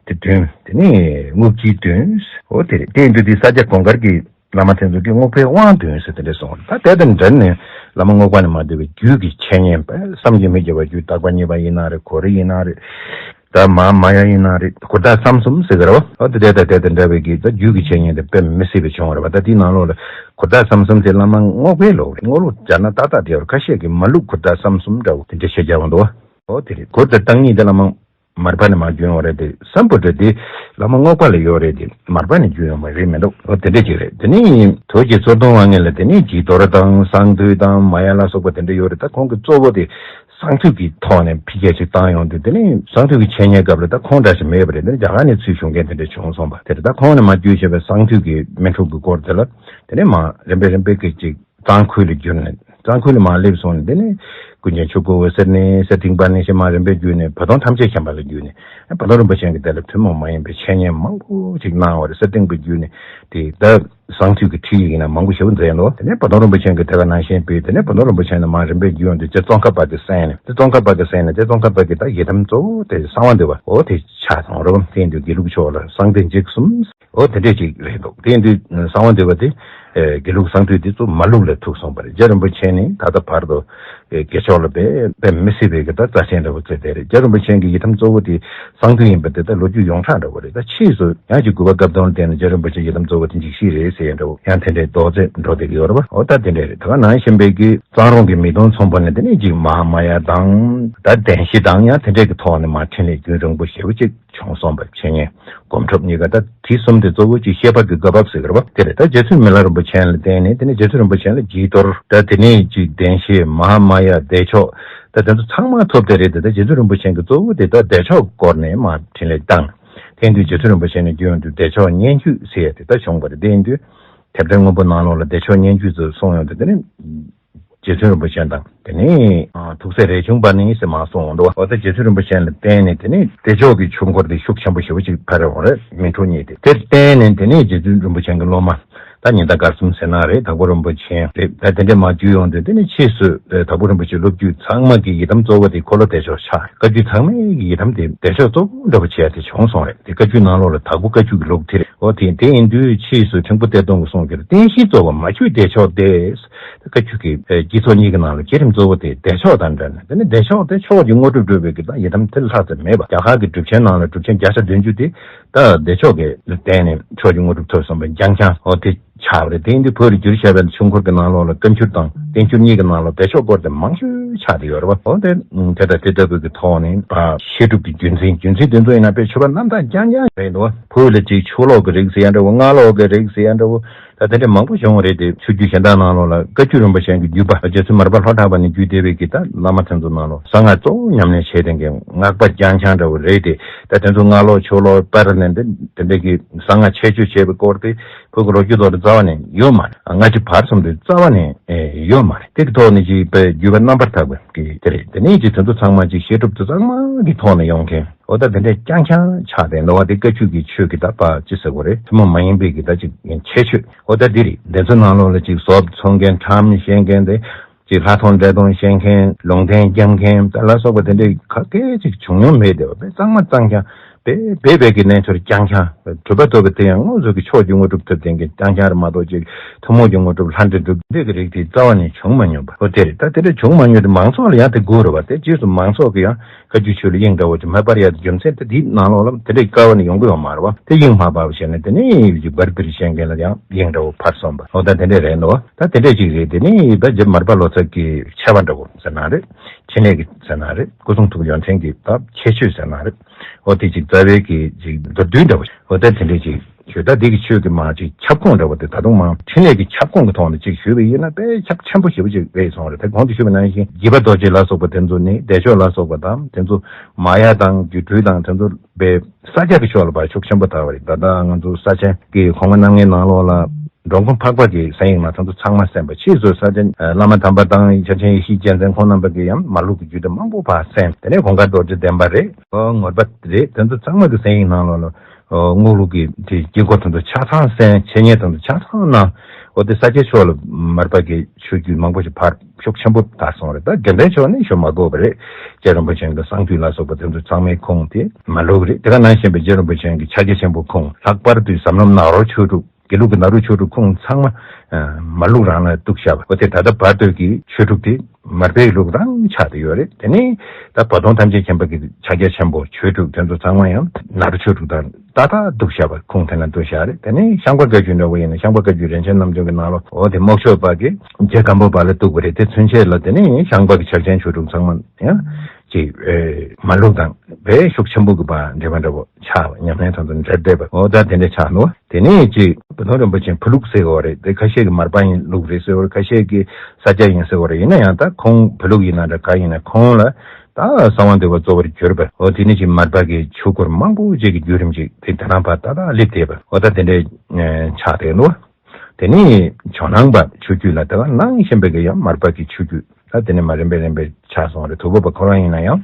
དེ་བདུན། དེ་ནས་རྔོག་སྦྱིས་བདུན། འོ་དེ་རེད། དེ་ཡིན་དུས་འདི་ས་སྐྱ་གོང་དཀར་གྱི་ བླ་མ་དེ་ཚོ་གིས་རྔོག་པའི་དབང་འདོན་ཟེར་དེ་འདྲ་གསུངས། ད་དེ་དང་འབྲེལ་ནས་བླ་མ་རྔོག་པ་ནས་མར་བསྡུས་པའི་རྒྱུད་ཀྱི་འཆད་ཉན་པ་བསམ་གྱིས་མི་ཁྱབ་པ་རྒྱུད་བརྟག་པ་གཉིས་པ་ཡིན་ན་རེད། གོ་རེ་ཡིན་ན་རེད། ད་མ་མ་ཡ་ཡིན་ན་རེད། གུར་དག་རྩོམ་གསུམ་ཟེར་གི་རེད་བ། ཨོ་དེ་དེ་དང་དེ་དང་འདྲ་བའི་གི་ད་རྒྱུད་ཀྱི་འཆད་ཉན་དེ་དཔེ་མི་སྲིད་པའི་བྱུང་བ་རེད་བ། ད་དེའི་ནང་ལོགས་ལ་གུར་དག་རྩོམ་གསུམ་དེ་བླ་མ་རྔོག་པའི་ལུགས་རེད། རྔོག་ལུགས་སྦྱར་ན་ཏག་ཏག་དེ་ཡོད་རེད། ཁ་ཤས་ཀྱིས་མ་ལུགས་གུར་དག་རྩོམ་གསུམ་འདྲ་བོ་དེ་འདྲ་བཤད་རྒྱག་གི་འདུག་བ། ཨོ་དེ་རེད། གུར་དང་བརྟག་གཉིས་དེ་བླ་མ་མར་པ་ནས་མར་བརྒྱུད་ཡོང་བ་རེད་དེ། སམ་བྷོ་ཊ་དེ་བླ་མ་རྔོག་པ་ལ་ཡོད་རེད་དེ། མར་པ་ནས་བརྒྱུད་ཡོང་བ་རེད་མི་འདུག་ཨོ་དེ་འདྲ་ཅིག་རེད། དེ་ནས་རྡོ་རྗེ་གཙུག་ཏོར་དབང་ངེ་ལ་དེ་ནས་བྱི་དོར་དང་གསང་ཐོས་དང་མ་ཡ་ལ་སོགས་པ་དེ་འདྲ་ཡོད་རེད། ད་ཁོང་གི་གཙོ་བོ་དེ་གསང་ཐོས་ཀྱི་ཐོག་ནས་འཕེལ་རྒྱས་ཅིག་བཏང་ཡོང་དུས། དེ་ནས་གསང་ཐོས་ཀྱི་འཆད་ཉན་སྐབས་ལ་ད་ཁོང་འདྲ་ཞིག་མེད་པ་རེད། དེ་ནས་རྒྱ་གར་ནས་ཚུར་ཞུགས་མཁན་དེ་འདྲ་བྱུང་སོང་བ། དེ་རེད། ད་ཁོང་ནས་མར་བརྒྱུད་བྱས་པའི་གསང་ཐོས་ཀྱི་སྨིན་དྲུག་གི་སྐོར་དེ་ལ་དེ་ནས་མར་རིམ་པས་རིམ་པས་ཀྱིས་ཅིག་གཙང་ཁུལ་ལ་བསྒྱུར་ནས། གཙང་ཁུལ་ལ་མར་སླེབས་སོང་ནས། དེ་ནས་ཀུན་མཁྱེན་ཆོས་སྐུ་འོད་ཟེར་ནས་གསེར་ཕྲེང་པ་ནས་ཞེས་མར་རིམ་པས་བརྒྱུད་ནས་བར་སྟོང་ཐམས་ཅད་མཁྱེན་པ་ལ་བརྒྱུད་ནས། བར་སྟོང་རིན་པོ་ཆེ་གིས་དེ་ལ་ཐུན་མོང་མ་ཡིན་པའི་འཆད་ཉན་མང་པོ་ཅིག་གནང་བ་རེད། གསེར་ཕྲེང་པས་བརྒྱུད་ནས་དེ་ད་གསང་ཐོས་ཀྱི་ཁྲིད་ཡིག་ཡིན་ན་མང་པོ་ཞེ་པོ་མཛད་འདུག་དེ་ནས་བར་སྟོང་རིན་པོ་ཆེ་གིས་དེ་ག་ནང་བཞིན་སྤེལ། དེ་ནས་བར་སྟོང་རིན་པོ་ཆེ་ནས་མར་རིམ་པས་བརྒྱུད་ཡོང་དུས་དེ་ཙོང་ཁ་པ་གིས་གསན་ནས། དེ་ཙོང་ཁ་པ་གིས་གསན་ནས། དེ་ཙོང་ཁ་པ་གིས་ད་ཡི་དམ་གཙོ་བོ་དེ་གསང་བ་འདུས་པ། འོ་དེ་ཆགས་སོང་རེད་བ། དེ་ཡིན་དུས་དགེ་ལུགས་ཕྱོགས་ལ་གསང་བདེ་འཇིགས་གསུམ། འོ་དེ་འདྲས་ཅིག་རེད་འདུག་དེ་ཡིན་དུས་གསང་བ་འདུས་པ་དེ་ཨེ་དགེ་ལུགས་གསང་ཐོས་དེ་ཚོ་མ་ལུགས་ལ་ཐུག་སོང་བ་རེད། རྗེ་རིན་པོ་ཆེ་ནི་ད་ལྟ་བར་དུ་ཨེ་དགེ་ཕྱོགས་ལ་དཔེ་དཔེ་མི་སྲིད་པའི་གི་ད་རྩ་ཆེན་འདྲ་བོ་བརྩིས་བསྡད་རེད། རྗེ་རིན་པོ་ཆེ་གི་ཡི་དམ་གཙོ་བོ་དེ་གསང་ཐོས་ཡིན་པ་དེ་ད་ལོ་རྒྱུས་ཡོངས་གྲགས་འདྲ་བོ་རེད། ད་ཕྱིས་སུ་ཡང་ཅིག་གུས་པ་སྐལ་སྟོན་ལ་བརྟེན་ནས་རྗེ་རིན་པོ་ཆེ་ཡི་དམ་གཙོ་བོ་དེ་འཇིགས་བྱེད་རེད་ཟེར་ཡ་འདྲ་བོ་ཡང་དེ་འདྲའི་མདོ་རྩིས་འགྲོ་བསྡད་ཀྱི་ཡོད་རེད་བ། འོ་ད་དེ་འདྲས་རེད། ད་ག་ནང་བཞིན་པའི་གི་གཙང་རོང་གི་མིག་སྟོང་ཚོམ་བུ་ནས་དེ་ནས་ཅིག་མ་ཧཱ་མ་ཡ་དང་ད་བདེན་བཞི་དང་ཡང་དེ་འདྲས་ཀྱི་ཐོག་ནས་མར་འཕྲིན་ལས་རྒྱུན་རིང་པོ་ཞེ་པོ་ཅིག་བྱུང་སོང་བ། འཆད་ཉན་སྒོམ་སྒྲུབ་གཉིས་ཀ། ད་དེ་གསུམ་དེ་གཙོ་བོ་ཅིག་བཤད་པ་གི་བཀའ་བབས་ཟེར་གི་རེད་བ། དེ་རེད། ད་རྗེ་བཙུན་མི་ལ་རིན་པོ་ཆེ་ལ་བརྟེན་ནས། དེ་ནས་རྗེ་བཙུན་རིན་པོ་ཆེ་ལ་བྱི་དོར། ད་དེ་ནས་ཅིག་བདེན་བཞི། མ་ཧཱ་མ་ཡ། བདེ་མཆོག་ད་དེ་ཚོ་ཚང་མ་ཐོབ་བསྡད་རེད་དེ། ད་རྗེ་བཙུན་རིན་པོ་ཆེ་གི་གཙོ་བོ་དེ་ད་བདེ་མཆོག་སྐོར་ནས་མར་འཕྲིན་ལས་བཏང་། དེ་ཡིན་དུས་རྗེ་བཙུན་རིན་པོ་ཆེ་ནས་བརྒྱུད་ཡོང་དུས་བདེ་མཆོག་སྙན་བརྒྱུད་ཟེར་ཡ་དེ་ད་བྱུང་བ་རེད། དེ་ཡིན་དུས་ཐེག་པའི་དངོས་པོ་ནང་ལོགས་ལ་བདེ་མཆོག་སྙན་བརྒྱུད་ཚོ་གསུངས་ཡོང་དུས། དེ་ནས་རྗེ་བཙུན་རིན་པོ་ཆེ་དང་། དེ་ནས་ཨ་ཐུགས་སྲས་རས་ཆུང་པ་ནི་ཟེར་མར་གསུངས་འདུག་འོ་ད་རྗེ་བཙུན་རིན་པོ་ཆེ་ལ་བརྟེན་ནས་དེ་ནས་བདེ་མཆོག་གི་ཆོས་འཁོར་དེ་ཤུགས་ཆེན་པོ་ཞེ་པོ་ཅིག་འཕེལ་རེ་འོང་རེད། སྨིན་དྲུག་གཉིས་དེ། དེར་བརྟེན་ནས་དེ་ནས་རྗེ་བཙུན་རིན་པོ་ཆེ་གི་སློབ་མ་ད་ཉི་ཟླ་སྐར་གསུམ་ཟེར་ན་རེད། དྭགས་པོ་རིན་པོ་ཆེ་རེད། ད་དེ་འདྲས་མར་བརྒྱུད་ཡོང་དུས། དེ་ནས་ཕྱིས་སུ་ཨེ་དྭགས་པོ་རིན་པོ་ཆེ་སློབ་བརྒྱུད་ཚང་མ་གི་ཡི་དམ་གཙོ་བོ་དེ་འཁོར་ལོ་བདེ་མཆོག་ཆགས། བཀའ་བརྒྱུད་ཚང་མའི་གི་ཡི་དམ་དེ་བདེ་མཆོག་གཙོ་བོ་འདྲ་པོ་བྱས་ཏེ་བྱུང་སོང་རེད། དེ་བཀའ་བརྒྱུད་ནང་ལོགས་ལ་དྭགས་པོ་བཀའ་བརྒྱུད་ཀྱི་ལུགས་དེ་རེད། འོ་དེ་དེ་ཡིན་དུས་ཕྱིས་སུ་ཕྲེང་པོ་གཏེར་སྟོན་གྱིས་གསུངས་ཀྱི་རེད། བསྟན་བཤིག་རྫོགས་པ་མ་བཅོས་བདེ་མཆོག་སྟེ། བཀའ་བརྒྱུད་ཀྱི་ཨེ་དཀྱིལ་ཚོགས་གཉིས་ཀྱི་ནང་ལ་བསྐྱེད་རིམ་གཙོ་བོ་དེ་བདེ་མཆོག་དང་འབྲེལ་ནས། དེ་ནི་བདེ་མཆོག་དེ་མཆོག་གི་དངོས་གྲུབ་སྒྲུབ་པའི་གི་ད་ཡི་དམ་དེ་ལྷག་ཙམ་མེད་པ། རྒྱ་གར་གྱི་སྒྲུབ་ཆེན་ནང་ལ་སྒྲུབ་ཆེན་བརྒྱ་ཆ་བདུན་ཅུ་དེ་ད་བདེ་མཆོག་གི་བརྟེན་ནས་མཆོག་གི་དངོས་གྲུབ་ཐོབ་སོང་བའི་རྐྱང་རྐྱང་འོ་དེ་ཆགས་པ་རེད། དེ་ཡིན་དུས་བོད་ལ་བསྒྱུར་བཞག་པའི་ཆོས་འཁོར་གྱི་ནང་ལོགས་ལ་བཀའ་འགྱུར་དང་བསྟན་འགྱུར་གཉིས་ཀྱི་ནང་ལ་བདེ་མཆོག་སྐོར་དེ་མང་ཤོས་ཆགས་བསྡད་ཡོད་རེད་བ། འོ་དེ་དེ་ལྟ་དེ་ལྟ་བུ་གི་ཐོག་ནས་ཨ་བཤད་སྒྲུབ་ཀྱི་རྒྱུ་མཚན། རྒྱུ་མཚན་དེ་ཚོ་ཡིན་ན་དཔེ་མཆོད་པ་རྣམ་དག་རྐྱང་རྐྱང་རེད་འདུག་བ། བོད་ལ་ཅིག་ཆོས་ལོག་གི་རིགས་ཟེར་ཡ་འདྲ་བོ། སྔགས་ལོག་གི་རིགས་ཟེར་ཡ་འདྲ་བོ། ད་དེ་འདྲ་མང་པོ་བྱུང་བ་རེད་དེ། ཆོས་བརྒྱུད་གཞན་དག་ནང་ལོགས་ལ་བཀའ་བརྒྱུད་རིན་པོ་ཆེ་གི་བརྒྱུད་པ་རྗེ་བཙུན་མར་པ་ལྷོ་བྲག་པ་ནས་བརྒྱུད་བསྡད་པའི་གི་ད་བླ་མ་དེ་ཚོ་ནང་ལོགས་གསང་སྔགས་གཙོ་བོ་ཉམས་ལེན་བྱས་བསྡད་མཁན་སྔགས་པ་རྐྱང་རྐྱང་འདྲ་བོ་རེད་དེ། ད་དེ་ཚོ་སྔགས་ལོག་ཆོས་ལོག་པར་ནས་དེ་དེ་འདྲ་གི་གསང་སྔགས་ཆེད་བརྗོད་བྱས་པའི་སྐོར་དེ་བོད་ཀྱི་ལོ་རྒྱུས་ཐོག་ཏུ་རྩ་བ་ནས་ཡོད་མ་རེད། སྔ་ཕྱི་བར་གསུམ་དུ་རྩ་བ་ནས་ཨེ་ཡོད་མ་རེད། དེ་གི་ཐོག་ནས་ཅིག་པའི་བརྒྱུད་པ་རྣམ་པར་དག་པའི་གི་དེ་རེད། དེ་ནས་ཅིག་དེ་ཚོ་ཚང་མ་ཅིག་བཤད་སྒྲུབ་དེ་ཚང་མ་གི་ཐོག་ནས་ཡོང་མཁན། འོ་ད་དེ་འདྲས་རྐྱང་རྐྱང་ཆགས་བསྡད་འདུག་བ། དེ་བཀའ་བརྒྱུད་ཀྱི་ཆོས་ཀྱི་ད་པ་ཅི་ཟེར་དགོས་རེད། ཐུན་མོང་མ་ཡིན་པའི་གི་ད་ཅིག་ཁྱད་ཆོས། འོ་ད་འདི་རེད། དེ་ཚོ་ནང་ལོགས་ལ་ཅིག་ཟོབ་འཚོ་མཁན། ཁྲམ་བཤད་མཁན་དེ། ཅིག་ལྷག་མཐོང་འདྲེན་མཐོང་བཤད་མཁན། ལུང་བསྟན་རྒྱབ་མཁན་ད་ལ་སོགས་པ་དེ་འདྲས་ག་གེ་ཅིག་བྱུང་མྱོང་མེད་དེ་བ། དཔེ་གཙང་མ་གཙང་རྐྱང་དཔེ་སྦས་པའི་གི་རྣལ་འབྱོར་རྐྱང་རྐྱང་། གྲུབ་པ་ཐོབ་པ་དེ་ཡང་དངོས་སུ་གི་མཆོག་གི་དངོས་གྲུབ་ཐོབ་བསྡད་མཁན་རྐྱང་རྐྱང་རེད་མ་གཏོགས། ཅིག་ཐུན་མོང་གི་དངོས་གྲུབ་ལྷ་འདྲེ་སྒྲུབ་འདྲེ་གི་རིགས་དེ་རྩ་བ་ནས་བྱུང་མ་མྱོང་བ། འོ་དེ་རེད། ད་དེ་འདྲ་བྱུང་མ་མྱོང་དེ་མང་ཚོགས་ལ་ཡང་དེ་དགོས་རེད་བ། དེ་རྗེས་སུ་མང་ཚོགས་ཀྱི་ཡང་བཀའ་བརྒྱུད་ཆོས་ལ་དབྱིངས་འདྲ་བོ་ཅིག་མ་སྤར་ཡ་དེ་རྒྱུ་མཚན་དེ་དེའི་ནང་ལོགས་ལ་དེ་འདྲའི་དཀའ་བ་ནི་ཡོང་གི་ཡོད་མ་རེད་བ། དེ་དབྱིངས་མ་སྤར་བ་བྱས་ནས་དེ་ནས་ཅིག་སྦར་སྦིར་བཤད་མཁན་ལ་ཡང་དབྱིངས་འདྲ་བོ་འཕར་སོང་བ། འོ་ད་དེ་འདྲ་རེད་འདུག་ད་དེ་འདྲ་ཅིག་རེད། དེ་ནས་ད་རྗེ་མར་པ་ལོ་ཙཱ་གི་མཆེ་བ་འདྲ་བོ་ཟེར་ན་རེད། འཕྲིན་ལས་ཀྱི་ཟེར་ན་རེད། སྐུ་གསུང་ཐུགས་ཡོན་ཏན་གྱི་ད་ཁྱད་ཆོས་ཟེར་ན་རེད། འོ་དེ་ཅིག་རྩ་བའི་གི་ཅིག་མདོར་བསྡུས་འདྲ་བོ། འོ་ད་དེ་འདྲ་ཅིག་ཞུ། ད་འདི་གི་ཆོས་ཀྱི་མ་ཅིག་ཁྱབ་ཁོངས་འདྲ་བོ་དེ་ད་དུང་མ་འཕྲིན་ལས་ཀྱི་ཁྱབ་ཁོངས་ཀྱི་ཐོག་ནས་ཅིག་ཞུས་པ་ཡིན་ན་དཔེ་ཁྱབ་ཆེན་པོ་ཞེ་པོ་ཅིག་རེད་སོང་རེད། ད་གོང་དུ་ཞུས་པ་ནང་བཞིན་དགྱེས་པ་རྡོ་རྗེ་ལ་སོགས་པ་དེ་ཚོ་ནི་བདེ་མཆོག་ལ་སོགས་པ་དང་དེ་ཚོ་མ་ཡ་དང་སྒྱུ་འཕྲུལ་དང་དེ་ཚོ་པའི་ས་སྐྱ་གི་ཕྱོགས་ལ་ཕར་ཤུགས་ཆེན་པོ་དར་བ་རེད། ད་ལྟ་ང་ཚོ་ས་ཆེན་གྱི་གོང་མ་རྣམ་ངེས་ནང་ལོགས་ལ་འགྲོ་མགོན་འཕགས་པ་གི་གསན་ཡིག་ནང་དེ་ཚོ་ཚང་མ་གསན་པ། ཕྱིས་སུ་ས་ཆེན་བླ་མ་དམ་པ་དང་ཕྱག་ཆེན་ཡེ་ཤེས་རྒྱལ་མཚན་ཁོང་རྣམ་པ་གིས་ཡང་མར་ལུགས་ཀྱི་རྒྱུད་སྡེ་མང་པོ་ཕར་གསན། དེ་ནས་གོང་དཀར་རྡོ་རྗེ་གདན་པ་རེད། ངོར་པ་རེད། དེ་ཚོ་ཚང་མ་གི་གསན་ཡིག་ནང་ལོགས་ལ་ཨོ་རྔོག་ལུགས་ཀྱི་དེ་དཀྱིལ་འཁོར་དེ་ཚོ་ཆ་ཚང་གསན། འཆད་ཉན་དེ་ཚོ་ཆ་ཚང་གནང་། འོ་དེ་ས་སྐྱའི་ཕྱོགས་ལ་མར་པ་གི་ཆོས་བརྒྱུད་མང་པོ་ཞིག་ཕར་ཤུགས་ཆེན་པོ་དར་སོང་རེད། ད་དགེ་འདུན་ཕྱོགས་ནས་ཞུ་མ་དགོས་པ་རེད། རྗེ་རིན་པོ་ཆེ་གི་གསང་འདུས་ལ་སོགས་པ་དེ་ཚོ་ཚང་མའི་ཁུངས་དེ་མ་ལུགས་རེད། དེ་ག་ནང་བཞིན་པའི་རྗེ་རིན་པོ་ཆེ་གི་ཕྱག་རྒྱ་ཆེན་པོའི་ཁུངས། ལྷག་པར་དུ་ཟབ་ལམ་ནཱ་རོ་ཆོས་དྲུག་དགེ་ལུགས་ཀྱི་ནཱ་རོ་ཆོས་དྲུག་ཁུངས་ཚང་མ་མར་ལུགས་རང་ལ་གཏུགས་བཞག་པ། འོ་དེ་ད་ལྟ་བར་དོ་གི་ཆོས་དྲུག་དེ་མར་པའི་ལུགས་རང་ཆགས་བསྡད་ཡོད་རེད། དེ་ནས་ད་བ་དན་ཐམས་ཅད་མཁྱེན་པ་གི་ཕྱག་རྒྱ་ཆེན་པོ་ཆོས་དྲུག་དེ་ཚོ་ཚང་མ་ཡང་ནཱ་རོ་ཆོས་དྲུག་དང་ཏག་ཏག་གཏུགས་བཞག་པ། ཁུངས་དེ་ན་གཏུགས་བཞག་རེད། དེ་ནས་ཤངས་པ་བཀའ་བརྒྱུད་འདྲ་བོ་ཡིན་ན་ཤངས་པ་བཀའ་བརྒྱུད་རིན་ཆེན་རྣམ་འབྱོར་གྱི་ནང་ལོགས་འོ་དེ་རྨོག་ཞོལ་པ་གི་རྗེ་སྒམ་པོ་པ་ལ་གཏུགས་པ་རེད། དེ་ཚུན་ཆད་ལ་དེ་ནས་ཤངས་པ་གི་ཕྱག་ཆེན་ཆོས་དྲུག་ཚང་མ་ཡང་ཅིག་ཨེ་མར་ལུགས་དང་དཔེ་ཤུགས་ཆེན་པོ་གི་བ་འབྲེལ་བ་འདྲ་བོ་ཆགས་པ། ཉམས་ལེན་དང་དུ་འབྲེལ་བསྡད་པ། འོ་ད་དེ་འདྲ་ཆགས་འདུག་དེ་ནས་ཅིག་བུ་སྟོན་རིན་པོ་ཆེ་བུ་ལུགས་ཟེར་བ་རེད། དེ་ཁ་ཤས་ཀྱི་མར་པ་ཡིན་ལུགས་རེད་ཟེར་བ་རེད། ཁ་ཤས་ཀྱི་ས་སྐྱ་ཡིན་ཟེར་བ་རེད། ཡིན་ན་ཡང་ད་ཁོང་བུ་ལུགས་ཡིན་ན་འདྲ་ག་ཡིན་ན་ཁོང་ལ་ད་གསང་བ་འདུས་པ་གཙོ་བོར་གྱུར་པ། འོ་དེ་ནས་ཅིག་མར་པ་གི་ཆོས་སྐོར་མང་པོ་ཅིག་གི་བརྒྱུད་རིམ་ཅིག་དེ་ད་རང་བར་ཏག་ཏག་སླེབས་བསྡད་པ། འོ་ད་དེ་འདྲའི་ཆགས་བསྡད་འདུག་དེ་ནས་ཇོ་ནང་པ་ཆོས་བརྒྱུད་ལ་དེ་ག་ནང་བཞིན་པའི་གི་ཡང་མར་པ་གི་ཆོས་བརྒྱུད་ད་དེ་ནས་མར་རིམ་པས་རིམ་པས་ཆགས་སོང་རེད། དྭགས་པོ་པ་ཁོ་རང་ཡིན་ན་ཡང་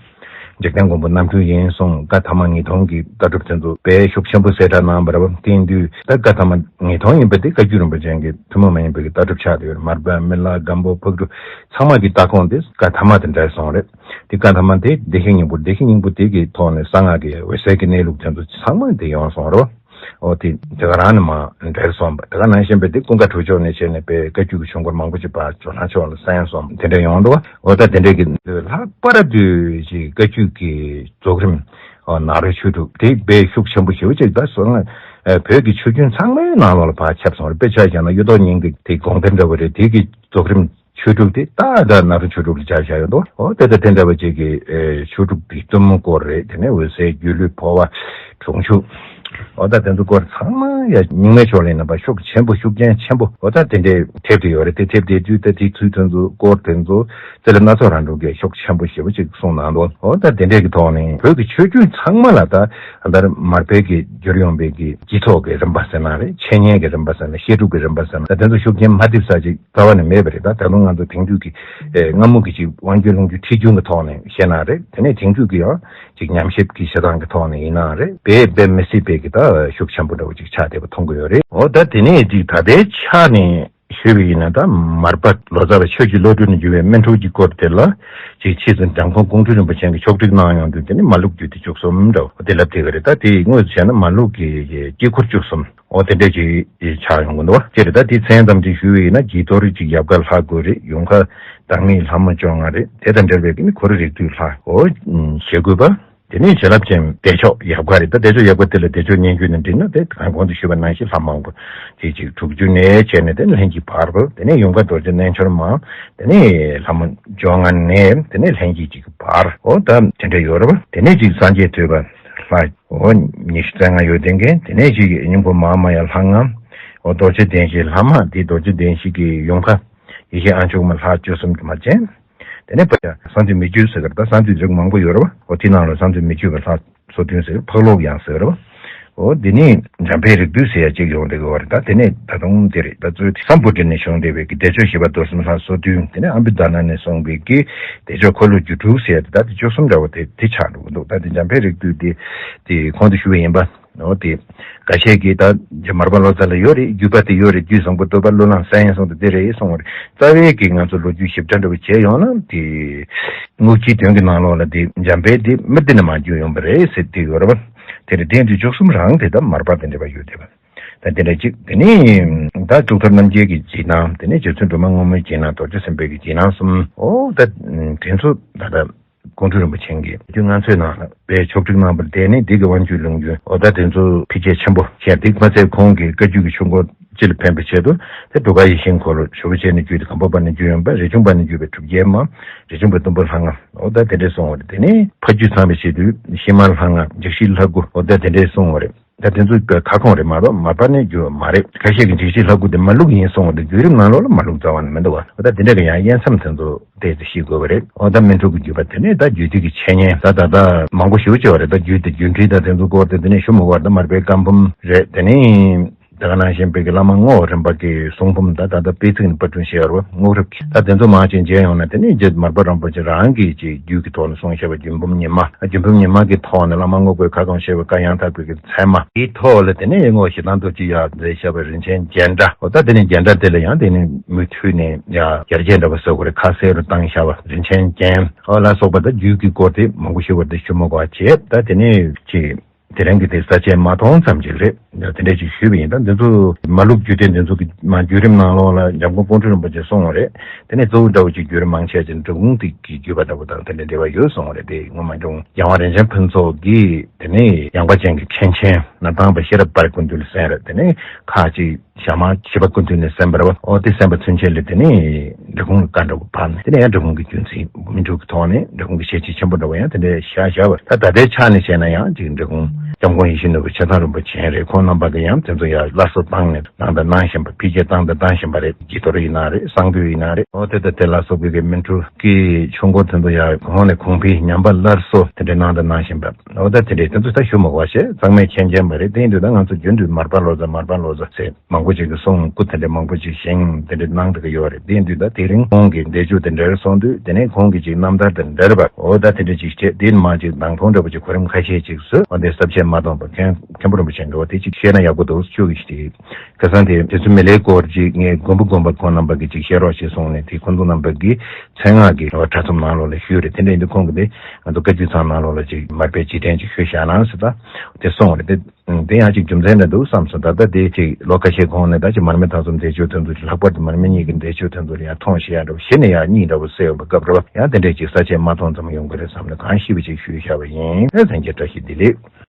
འཇིག་རྟེན་མགོན་པོ་རྣམ་འཕྲུལ་ཡིན་གསུངས། བཀའ་ཐ་མ་ངེས་མཐོང་གི་ལྟ་གྲུབ་དེ་ཚོ་དཔེ་ཤུགས་ཆེན་པོ་གསལ་བསྒྲགས་གནང་བ་རེད་བ། དེ་ཡིན་དུས་ད་བཀའ་ཐ་མ་ངེས་མཐོང་ཡིན་པ་དེ་བཀའ་བརྒྱུད་རིན་པོ་ཆེ་གི་ཐུན་མོང་མ་ཡིན་པའི་གི་ལྟ་གྲུབ་ཆགས་བསྡད་ཡོད་རེད། མར་པ་མི་ལ་སྒམ་པོ་ཕག་གྲུ་ཚང་མ་གི་ལྟ་ཁུངས་དེ་བཀའ་ཐ་མ་དེ་འདྲ་སོང་རེད། དེ་བཀའ་ཐ་མ་དེ་བདེ་གཤེགས་སྙིང་པོ། བདེ་གཤེགས་སྙིང་པོ་དེ་གི་ཐོག་ནས་གསང་སྔགས་ཀྱི་འོད་གསལ་གྱི་གནས་ལུགས་དེ་ཚོ་ཚང་མ་དེ་ཡོང་སོང་རེད་བ། འོ་དེ་དེ་ག་རང་ནས་མར་འབྲེལ་སོང་བ། དེ་ག་ནང་བཞིན་པའི་དེ་ཀུན་དགའ་གྲུབ་མཆོག་ནས་བྱས་ནས་དཔེ་བཀའ་བརྒྱུད་ཀྱི་ཆོས་འཁོར་མང་པོ་ཅིག་ཕར་ཇོ་ནང་ཕྱོགས་ལ་གསན་སོང་། དེ་འདྲ་ཡོང་འདུག་འོ་ད་དེ་འདྲའི་གི་ལྷག་པར་དུ་ཅིག་བཀའ་བརྒྱུད་ཀྱི་རྫོགས་རིམ་འོ་ནཱ་རོའི་ཆོས་དྲུག་དེ་དཔེ་ཤུགས་ཆེན་པོ་ཞེ་པོ་ཅིག་ད་སོང་ན་བོད་ཀྱི་ཆོས་བརྒྱུད་ཚང་མའི་ནང་ལོགས་ལ་ཕར་ཁྱབ་སོང་རེད། དཔེ་ཆ་བཞག་ན་གཡུ་ཐོག་སྙིང་གི་དེ་དགོངས་གཏེར་འདྲ་བོ་རེད། དེ་གི་རྫོགས་རིམ་ཆོས་དྲུག་དེ་ཏག་ཏག་ནཱ་རོ་ཆོས་དྲུག་ལ་སྦྱར་བཞག་ཡོད་འདུག་འོ་དེ་ལྟར་དེ་འདྲ་བ་ཅིག་གི་ཨེ་ཆོས་དྲུག་དེ་གཏུམ་མོ་སྐོར་རེད། དེ་ནས་འོད་གསལ་སྒྱུ་ལུས་འཕོ་བ་གྲོང་ཆོག་འོ་ད་དེ་ཚོ་སྐོར་ཚང་མ་ཡ་རྙིང་མའི་ཕྱོགས་ལ་ཡིན་ན་པ་ཤུགས་ཆེན་པོ་ཤུགས་རྐྱེན་ཆེན་པོ་འོ་ད་དེ་འདྲའི་ཐེབས་བསྡད་ཡོད་རེད། དེ་ཐེབས་བསྡད་དུས་ད་དེ་ཚུལ་དེ་ཚོ་སྐོར་དེ་ཚོ་རྩེ་ལེ་སྣ་ཚོགས་རང་གྲོལ་གྱིས་ཤུགས་ཆེན་པོ་ཞེ་པོ་ཅིག་གསུངས་གནང་འདུག་འོ་ད་དེ་འདྲའི་གི་ཐོག་ནས་བོད་ཀྱི་ཆོས་བརྒྱུད་ཚང་མ་ལ་ད་ད་མར་པའི་གི་བསྒྱུར་ཡོང་བའི་གི་སྤྱི་ཚོགས་ཀྱི་རིམ་པ་ཟེར་ན་རེད། འཆད་ཉན་གྱི་རིམ་པ་ཟེར་ན་བཤད་སྒྲུབ་ཀྱི་རིམ་པ་ཟེར་ན་ད་དེ་ཚོ་ཤུགས་རྐྱེན་མ་ཐེབས་ས་ཅིག་རྩ་བ་ནས་མེད་པ་རེད། ད་ད་དུང་ང་ཚོ་དེང་དུས་ཀྱི་ཨེ་སྔ་མོ་གི་ཅིག་དབང་སྒྱུར་ལུང་སྒྱུར་ཁྲིད་རྒྱུན་གྱི་ཐོག་ནས་བཤད་ན་རེད། དེ་ནས་དེང་དུས་ཀྱི་ཡང་ཅིག་ཉམས་ཞིབ་ཀྱི་བྱེད་སྟངས་ཀྱི་ཐོག་ནས་ཡིན་ན་རེད། དཔེ་དཔེ་མི་སྲིད་པའི་གི་ད་ཤུགས་ཆེན་པོ་འདྲ་བོ་ཅིག་ཆགས་བསྡད་པ་མཐོང་གི་ཡོད་རེད། འོ་ད་དེ་ནས་ཅིག་ད་ལྟའི་ཆ་ནས་ཞུས་པ་ཡིན་ན་ད་མར་པ་ལོ་ཙཱ་བ་ཆོས་ཀྱི་བློ་གྲོས་ནས་བརྒྱུད་པའི་སྨིན་གྲོལ་གྱི་སྐོར་དེ་ལ་ཅིག་ཕྱིས་སུ་འཇམ་མགོན་ཀོང་སྤྲུལ་རིན་པོ་ཆེ་གིས་ཕྱོགས་སྒྲིག་གནང་ཡོང་དུས་དེ་ནི་མར་ལུགས་རྒྱུད་སྡེ་བཅུ་གསུམ་འདྲ་བོ་དེ་ལབ་བསྡད་ཀྱི་རེད། ད་དེ་དངོས་སུ་བྱས་ན་མར་ལུགས་ཀྱི་དཀྱིལ་འཁོར་བཅུ་གསུམ། འོ་དེ་འདྲས་ཅིག་ཆགས་ཡོང་གི་འདུག་བ། དེ་རེད། ད་དེ་མཚན་ཙམ་ཅིག་ཞུས་པ་ཡིན་ན་དཀྱིལ་འཁོར་ཅིག་ཡབ་དགའ་ལྷ་དགུ་རེད། ཡུམ་ཁ་བདག་མེད་ལྷ་མོ་བཅོ་ལྔ་རེད། དེ་དང་འབྲེལ་བའི་གི་ནི་ཁོ་ར་རིགས་འདུས་ལྷ། འོ་ཞེ་དགུ་པ། དེ་ནས་བྱིན་རླབས་ཅན་བདེ་མཆོག་ཡབ་དགའ་རེད། ད་བདེ་མཆོག་ཡབ་དགའ་དེ་ལ་བདེ་མཆོག་སྙན་བརྒྱུད་ནས་འབྲི་ན་དེ་གང་གོང་དུ་ཞུས་པ་ནང་བཞིན་ལྷ་མང་པོ་དེ་ཅིག་དྲུག་ཅུ་ནས་བྱས་ནས་དེ་ལྷན་ཅིག་བར་བར། དེ་ནས་ཡུམ་ཁ་རྡོ་རྗེ་རྣལ་འབྱོར་མ། དེ་ནས་ལྷ་མོ་བཅོ་ལྔ་ནས་དེ་ནས་ལྷན་ཅིག་ཅིག་བར། འོ་ད་དེ་འདྲ་ཡོད་རེད་བ། དེ་ནས་ཅིག་སངས་རྒྱས་ཐོད་པ་ལྷ། འོ་ཉི་ཤུ་རྩ་ལྔ་ཡོད་དེ་མཁན། དེ་ནས་ཅིག་སྙིང་པོ་མ་ཧཱ་མ་ཡ་ལྷ་ལྔ། འོ་རྡོ་རྗེ་གདན་བཞི་ལྷ་མ་དེ་རྡོ་རྗེ་གདན་བཞི་གི་ཡུམ་ཁ་ཡེ་ཤེས་ཨ་མཆོག་མ་ལྷ་བཅུ་གསུམ་གྱི་མ་ཅན། དེ་ནས་པ་ཡ་གསང་འདུས་མི་བསྐྱོད་ཟེར་གི་རེད། ད་གསང་འདུས་རིགས་མང་པོ་ཡོད་རེད་བ། འོ་དེ་ནང་ལ་གསང་འདུས་མི་བསྐྱོད་པའི་ལྷ་སོ་བདུན་ཟེར། འཕགས་ལོག་ཡང་ཟེར་རོ། འོ་དེ་ནས་འཇམ་དཔལ་རིགས་འདུས་ཟེར་ཡ་གཅིག་ཡོང་བསྡད་ཀྱི་ཡོད་རེད། ད་དེ་ནས་ད་དུང་དེ་རེད། ད་གཙོས་སམ་བྷོ་ཊ་ནས་བྱུང་བསྡད་པའི་གི་བདེ་མཆོག་བཞི་པ་རྡོར་སེམས་ལྷ་སོ་བདུན། དེ་ནས་ཨམ་བི་དྷ་ན་ནས་གསུངས་པའི་གི་བདེ་མཆོག་འཁོར་ལོ་སྒྱུ་དྲུག་ཟེར་ཡ་དེ། ད་དེ་བཅུ་གསུམ་འདྲ་བོ་དེ་དེ་ཆགས་འགྲོ་གི་འདུག་ད་དེ་འཇམ་དཔལ་རིགས་འདུས་དེ་དེ་གོང་དུ་ཞུས་པ་ཡིན་པ། འོ་དེ་འགའ་ཤས་ཀྱིས་ད་རྗེ་མར་པ་ལོ་ཙཱ་ལ་ཡོད་རེད། བརྒྱུད་པ་དེ་ཡོད་རེད། རྒྱུད་བཟང་པོ་བསྟོད་པ་གླུ་བླངས་གསན་སོང་དུ་དེ་རེད་གསུངས་པ་རེད། རྩ་བའི་གི་ང་ཚོ་ལོ་རྒྱུས་ཞིབ་ཕྲ་འདྲ་བོ་བྱས་ཡོང་ན་དེ། དངོས་གཞིའི་དོན་གྱི་ནང་ལོགས་ལ་དེ་འཇམ་དཔལ་དེ་མི་དེ་ནས་མར་བརྒྱུད་ཡོང་པ་རེད་ཟེར་དེ་ཡོད་རེད་བ། དེ་རེད། དེ་འདི་བཅུ་གསུམ་རང་དེ་ད་མར་པ་དང་འབྲེལ་བ་ཡོད་དེ་བ། ད་དེ་འདྲ་གཅིག་དེ་ནས་ད་གཙུག་ཏོར་རྣམ་རྒྱལ་གྱི་རྗེས་གནང་། དེ་ནས་རྗེ་བཙུན་སྒྲོལ་མ་སྔོན་མོའི་རྗེས་གནང་། རྡོ་རྗེ་སེམས་དཔའི་གི་རྗེས་གནང་གསུམ། འོ་ད་དེ་ཚོ་ད་ལྟ་ཀོང་སྤྲུལ་རིན་པོ་ཆེ་གིས་རྒྱུད་ལྔ་མཚོའི་ནང་ལ་དཔེ་ཕྱོགས་སྒྲིག་གནང་བར་བརྟེན་ནས་འདི་གི་དབང་ཆོས་ལུང་རྒྱུན། འོ་ད་དེ་ཚོ་འཕེལ་རྒྱས་ཆེན་པོ་བྱས། དེ་མ་ཚད་ཁོང་གིས་བཀའ་བརྒྱུད་ཀྱི་ཆོས་འཁོར་སྤྱི་ལ་ཕན་པའི་ཆེད་དུ་དེ་སྒྲུབ་པ་ཡེ་ཤེས་འཁོར་ལོ། ཞུ་བ་བྱས་ནས་བརྒྱུད་དེ་སྒམ་པོ་པ་ནས་བརྒྱུད་ཡོང་བ། རས་ཆུང་པ་ནས་བརྒྱུད་པའི་གྲུབ་རྒྱལ་མ། རས་ཆུང་པའི་གཏུམ་པོ་ལྷ་ལྔ། འོ་ད་དེ་འདྲས་གསུངས་པ་རེད། དེ་ནས་ཕ་རྒྱུད་ཚང་བའི་ཆེད་དུ་ཤེས་མར་ལྷ་ལྔ། འཇིགས་བྱེད་ལྷ་དགུ། འོ་ད་དེ་འདྲས་གསུངས་པ་རེད། ད་དེ་ཚོ་ཁ་སྐོང་རེད་མ་གཏོགས་མར་པ་ནས་བརྒྱུད་པ་མ་རེད། ཁ་ཤས་ཀྱིས་འཇིགས་བྱེད་ལྷ་དགུ་དེ་མར་ལུགས་ཡིན་གསུངས་པ་དེ་བརྒྱུད་རིམ་ནང་ལོགས་ལ་མར་ལུགས་རྩ་བ་ནས་མི་འདུག་བ། འོ་ད་དེ་འདྲས་ཀྱི་ཡང་དབྱེ་མཚམས་དེ་ཚོ་བལྟས་ཏེ་ཤེས་དགོས་པ་རེད། འོ་ད་སྨིན་གྲོལ་གྱི་བརྒྱུད་པ་དེ་ནས་ད་རྒྱུད་སྡེ་གི་འཆད་ཉན་ད་ད་ལྟ་མང་པོ་ཞེ་པོ་ཅིག་ཡོད་རེད། ད་རྒྱུད་སྡེ་རྒྱུད་འགྲེལ་ད་དེ་ཚོ་སྐོར་དེ་དེ་ནས་ཞུ་མི་དགོས་པ་རེད། ད་མར་པའི་བཀའ་འབུམ་རེད། དེ་ནས་ད་ག་ནང་བཞིན་པའི་གི་བླ་མ་རྔོག་རིམ་པ་གི་གསུང་འབུམ་ད་ད་ལྟ་དཔེ་ཚིག་ནས་པར་སྐྲུན་བྱས་ཡོད་རེད་བ། རྔོག་རིམ་གྱི་ད་དེ་ཚོ་མང་ཆེ་མཇལ་ཡོང་ན་དེ་ནས་རྗེ་མར་པ་རིན་པོ་ཆེ་རང་གིས་ཅིག་རྒྱུད་ཀྱི་ཐོག་ནས་གསུངས་བཞག་པ་རྒྱུད་འབུམ་ཉི་མ། རྒྱུད་འབུམ་ཉི་མ་གི་ཐོག་ནས་བླ་མ་རྔོག་པའི་ཁ་སྐོང་བྱས་པའི་བཀའ་ཡང་དག་པའི་གི་ཚད་མ་དེའི་ཐོག་ལ་དེ་ནས་རྔོག་ཞེ་སྡང་རྡོ་རྗེ་ཡབ་མཛད་བཞག་པའི་རིན་ཆེན་རྒྱན་འདྲ། འོ་ད་དེ་ནས་རྒྱན་འདྲ་དེ་ལ་ཡང་དེ་ནས་མུ་མཐུད་ནས་ཡང་ཡར་རྒྱས་འདྲ་བ་བཟོ་དགོས་རེད། ཁ་གསལ་རུ་བཏང་བཞག་པ་རིན་ཆེན་རྒྱན། འོ་ལ་སོགས་པ་ད་རྒྱུད་ཀྱི་སྐོར་དེ་མང་པོ་ཞིག་བར་དུ་ཞུ་མི་དགོས་པ་བྱས། ད་དེ་ནས་ཅིག་དེ་རིང་གི་དེ་ས་བཅད་མ་མཐོང་ཙམ་ཅིག་རེད། དེ་འདྲས་ཅིག་ཞུས་པ་ཡིན། ད་འདི་ཚོ་མ་ལུགས་རྒྱུད་སྡེ་འདི་ཚོ་གི་མ་བརྒྱུད་རིམ་ནང་ལོགས་ལ་འཇམ་མགོན་པཎ་གྲུབ་རིན་པོ་ཆེ་གསུངས་པ་རེད། དེ་ནས་གཙོ་བོ་འདྲ་བོ་ཅིག་བརྒྱུད་རིམ་མང་ཆེ་ཅིག་འབྲི་གུང་དེ་གི་བརྒྱུད་པ་འདྲ་བོ་དང་དེ་འདྲ་འབྲེལ་བ་ཡོད་གསུངས་པ་རེད། དེ་ངོ་མ་འགྲོ་རྒྱལ་བ་རིན་ཆེན་ཕུན་ཚོགས་ཀྱིས་དེ་ནས་ཡངས་པ་ཅན་གྱི་མཁན་ཆེན་ན་དང་པ་ཤེས་རབ་དཔལ་ཀུན་འདུས་ལ་གསན་རེད། དེ་ནས་ཁ་ཅིག་ཞྭ་དམར་བྱིས་པ་སྐུ་མདུན་ནས་གསན་པ་རེད་བ། ཨོ་དེ་གསན་པ་ཚུན་ཆད་ལ་དེ་ནས་འབྲི་གུང་གི་བཀའ་འདྲ་བོ་ཕབ་ནས་དེ་ནས་ཡང་འབྲི་གུང་གི་རྒྱུན་འཛིན་སྨིན་དྲུག་གི་ཐོག་ནས་འབྲི་གུང་གི་ཞལ་ཆད་ཆེན་པོ་འདྲ་བོ་ཡང་དེ་འདྲའི་བཞག་བཞག་པ་རེད། ད་ད་ལྟའི་ཆ་ནས་བཤད་ན་ཡང་ཅིག་འབྲི་གུང་སྐྱབས་མགོན་ཡིད་བཞིན་ནོར་བུ་ཆེ་ཚང་རིན་པོ་ཆེ་རེད། ཁོང་རྣམ་པ་གི་ཡང་དེ་ཚོ་ཡང་སླར་གསོ་བཏང་ནས་གནང་དང་གནང་བཞིན་པ། འཕེལ་རྒྱས་བཏང་དང་བཏང་བཞིན་པ་རེད། དགྱེས་རྡོར་ཡིན་ན་རེད། གསང་འདུས་ཡིན་ན་རེད། ཨོ་དེ་ད་དེ་ལ་སོགས་པའི་གི་སྨིན་དྲུག་གི་ཆོས་འཁོར་དེ་ཚོ་ཡང་གོང་ནས་གོང་འཕེལ་ཉམས་པ་སླར་གསོ་དེ་འདྲའི་གནང་དང་གནང་བཞིན་པ། ཨོ་ད་དེ་འདྲའི་དེ་ཚོ་ད་ཞུ་མི་དགོས་པ་བྱས། གཙང་མའི་མཁན་ཆེན་པ་རེད། དེ་ཡིན་དུས་ད་ང་ཚོ་རྒྱུན་དུ་མར་པ་ལོ་ཙཱ་མར་པ་ལོ་ཙཱ་ཟེར་མང་པོ་ཅིག་གི་གསུང་སྐུ་དེ་འདྲ་མང་པོ་ཅིག་བཞེངས་དེ་འདྲ་གནང་བསྡད་ཀྱི་ཡོད་རེད། དེ་ཡིན་དུས་ད་དེ་རིང་ཁོང་གི་འདས་མཆོད་དེ་འདྲར་སོང་དུས་དེ་ནས་ཁོང་གི་ཅིག་རྣམ་ཐར་དང་འབྲེལ་བ་ཨོ་ད་དེ་འདྲ་ཅིག་བྱས། དེ་མ་ཅིག་མདང་ཐུང་འདྲ་པོ་ཅིག་གོ་རིམ་ཁ་ཤས་ཅིག་བཟོས། ཨོ་དེ་ས་བཅད་མ་མཐོང་པ་མཁན་མཁན་པོ་རིན་པོ་ཆེ་འདྲ་བོ་དེ་ཅིག་བཤད་ན་ཡག་པོ་འདུག་ཅུ་གི་ཞིག་ཁ་སང་དེ་དེ་ཚོ་མི་ལའི་སྐོར་ཅིག་ངས་མགོན་པོ་དགོན་པ་ཁོང་རྣམ་པ་གི་ཅིག་བཤད་རོགས་ཞེས་གསུངས་ནས། དེ་ཁོང་ཚོ་རྣམ་པ་གི་མཚན་སྔགས་ཀྱི་ཨོ་གྲྭ་ཚོམས་ནང་ལོགས་ལ་ཞུས་རེད། དེ་འདྲ་ཡིན་དུས་ཁོང་གི་དེ་ང་ཚོ་བཀའ་བརྒྱུད་ཚང་ནང་ལོགས་ལ་ཅིག་མར་པའི་རྗེས་དྲན་ཅིག་ཞུས་བཞག་ན་ཟེར་ད་དེ་གསུངས་རེད། དེ་དེ་ཡང་ཅིག་རྒྱུ་མཚན་འདྲ་འདུག་བསམ་སོང་། ད་ལྟ་དེ་ཅིག་ལོ་ཁ་ཤས་གོང་ནས་ད་ཅིག་མར་མེ་དྭགས་གསུམ་འདས་མཆོད་དེ་ཚོ་ལྷག་པར་དུ་མར་མེ་གཉིས་ཀྱི་འདས་མཆོད་དེ་ཚོ་ལ་ཡང་ཐོངས་ཤེས་ཡ་འདྲ་བོ་གཞི་ནས་ཡང་གཉིད་འདྲ་བོ་སད་ཡོང་བའི་སྐབས་རེད་བ། ཡང་དེ་འདྲས་ཅིག་ས་བཅད་མ་མཐོང་ཙམ་ཡོང་གི་རེད་བསམ་ནས་གང་ཤེས་པ་ཅིག་ཞུས་བཞག་པ་ཡིན། ལྷན་རྒྱས་བཀྲ་ཤིས་བདེ་ལེགས།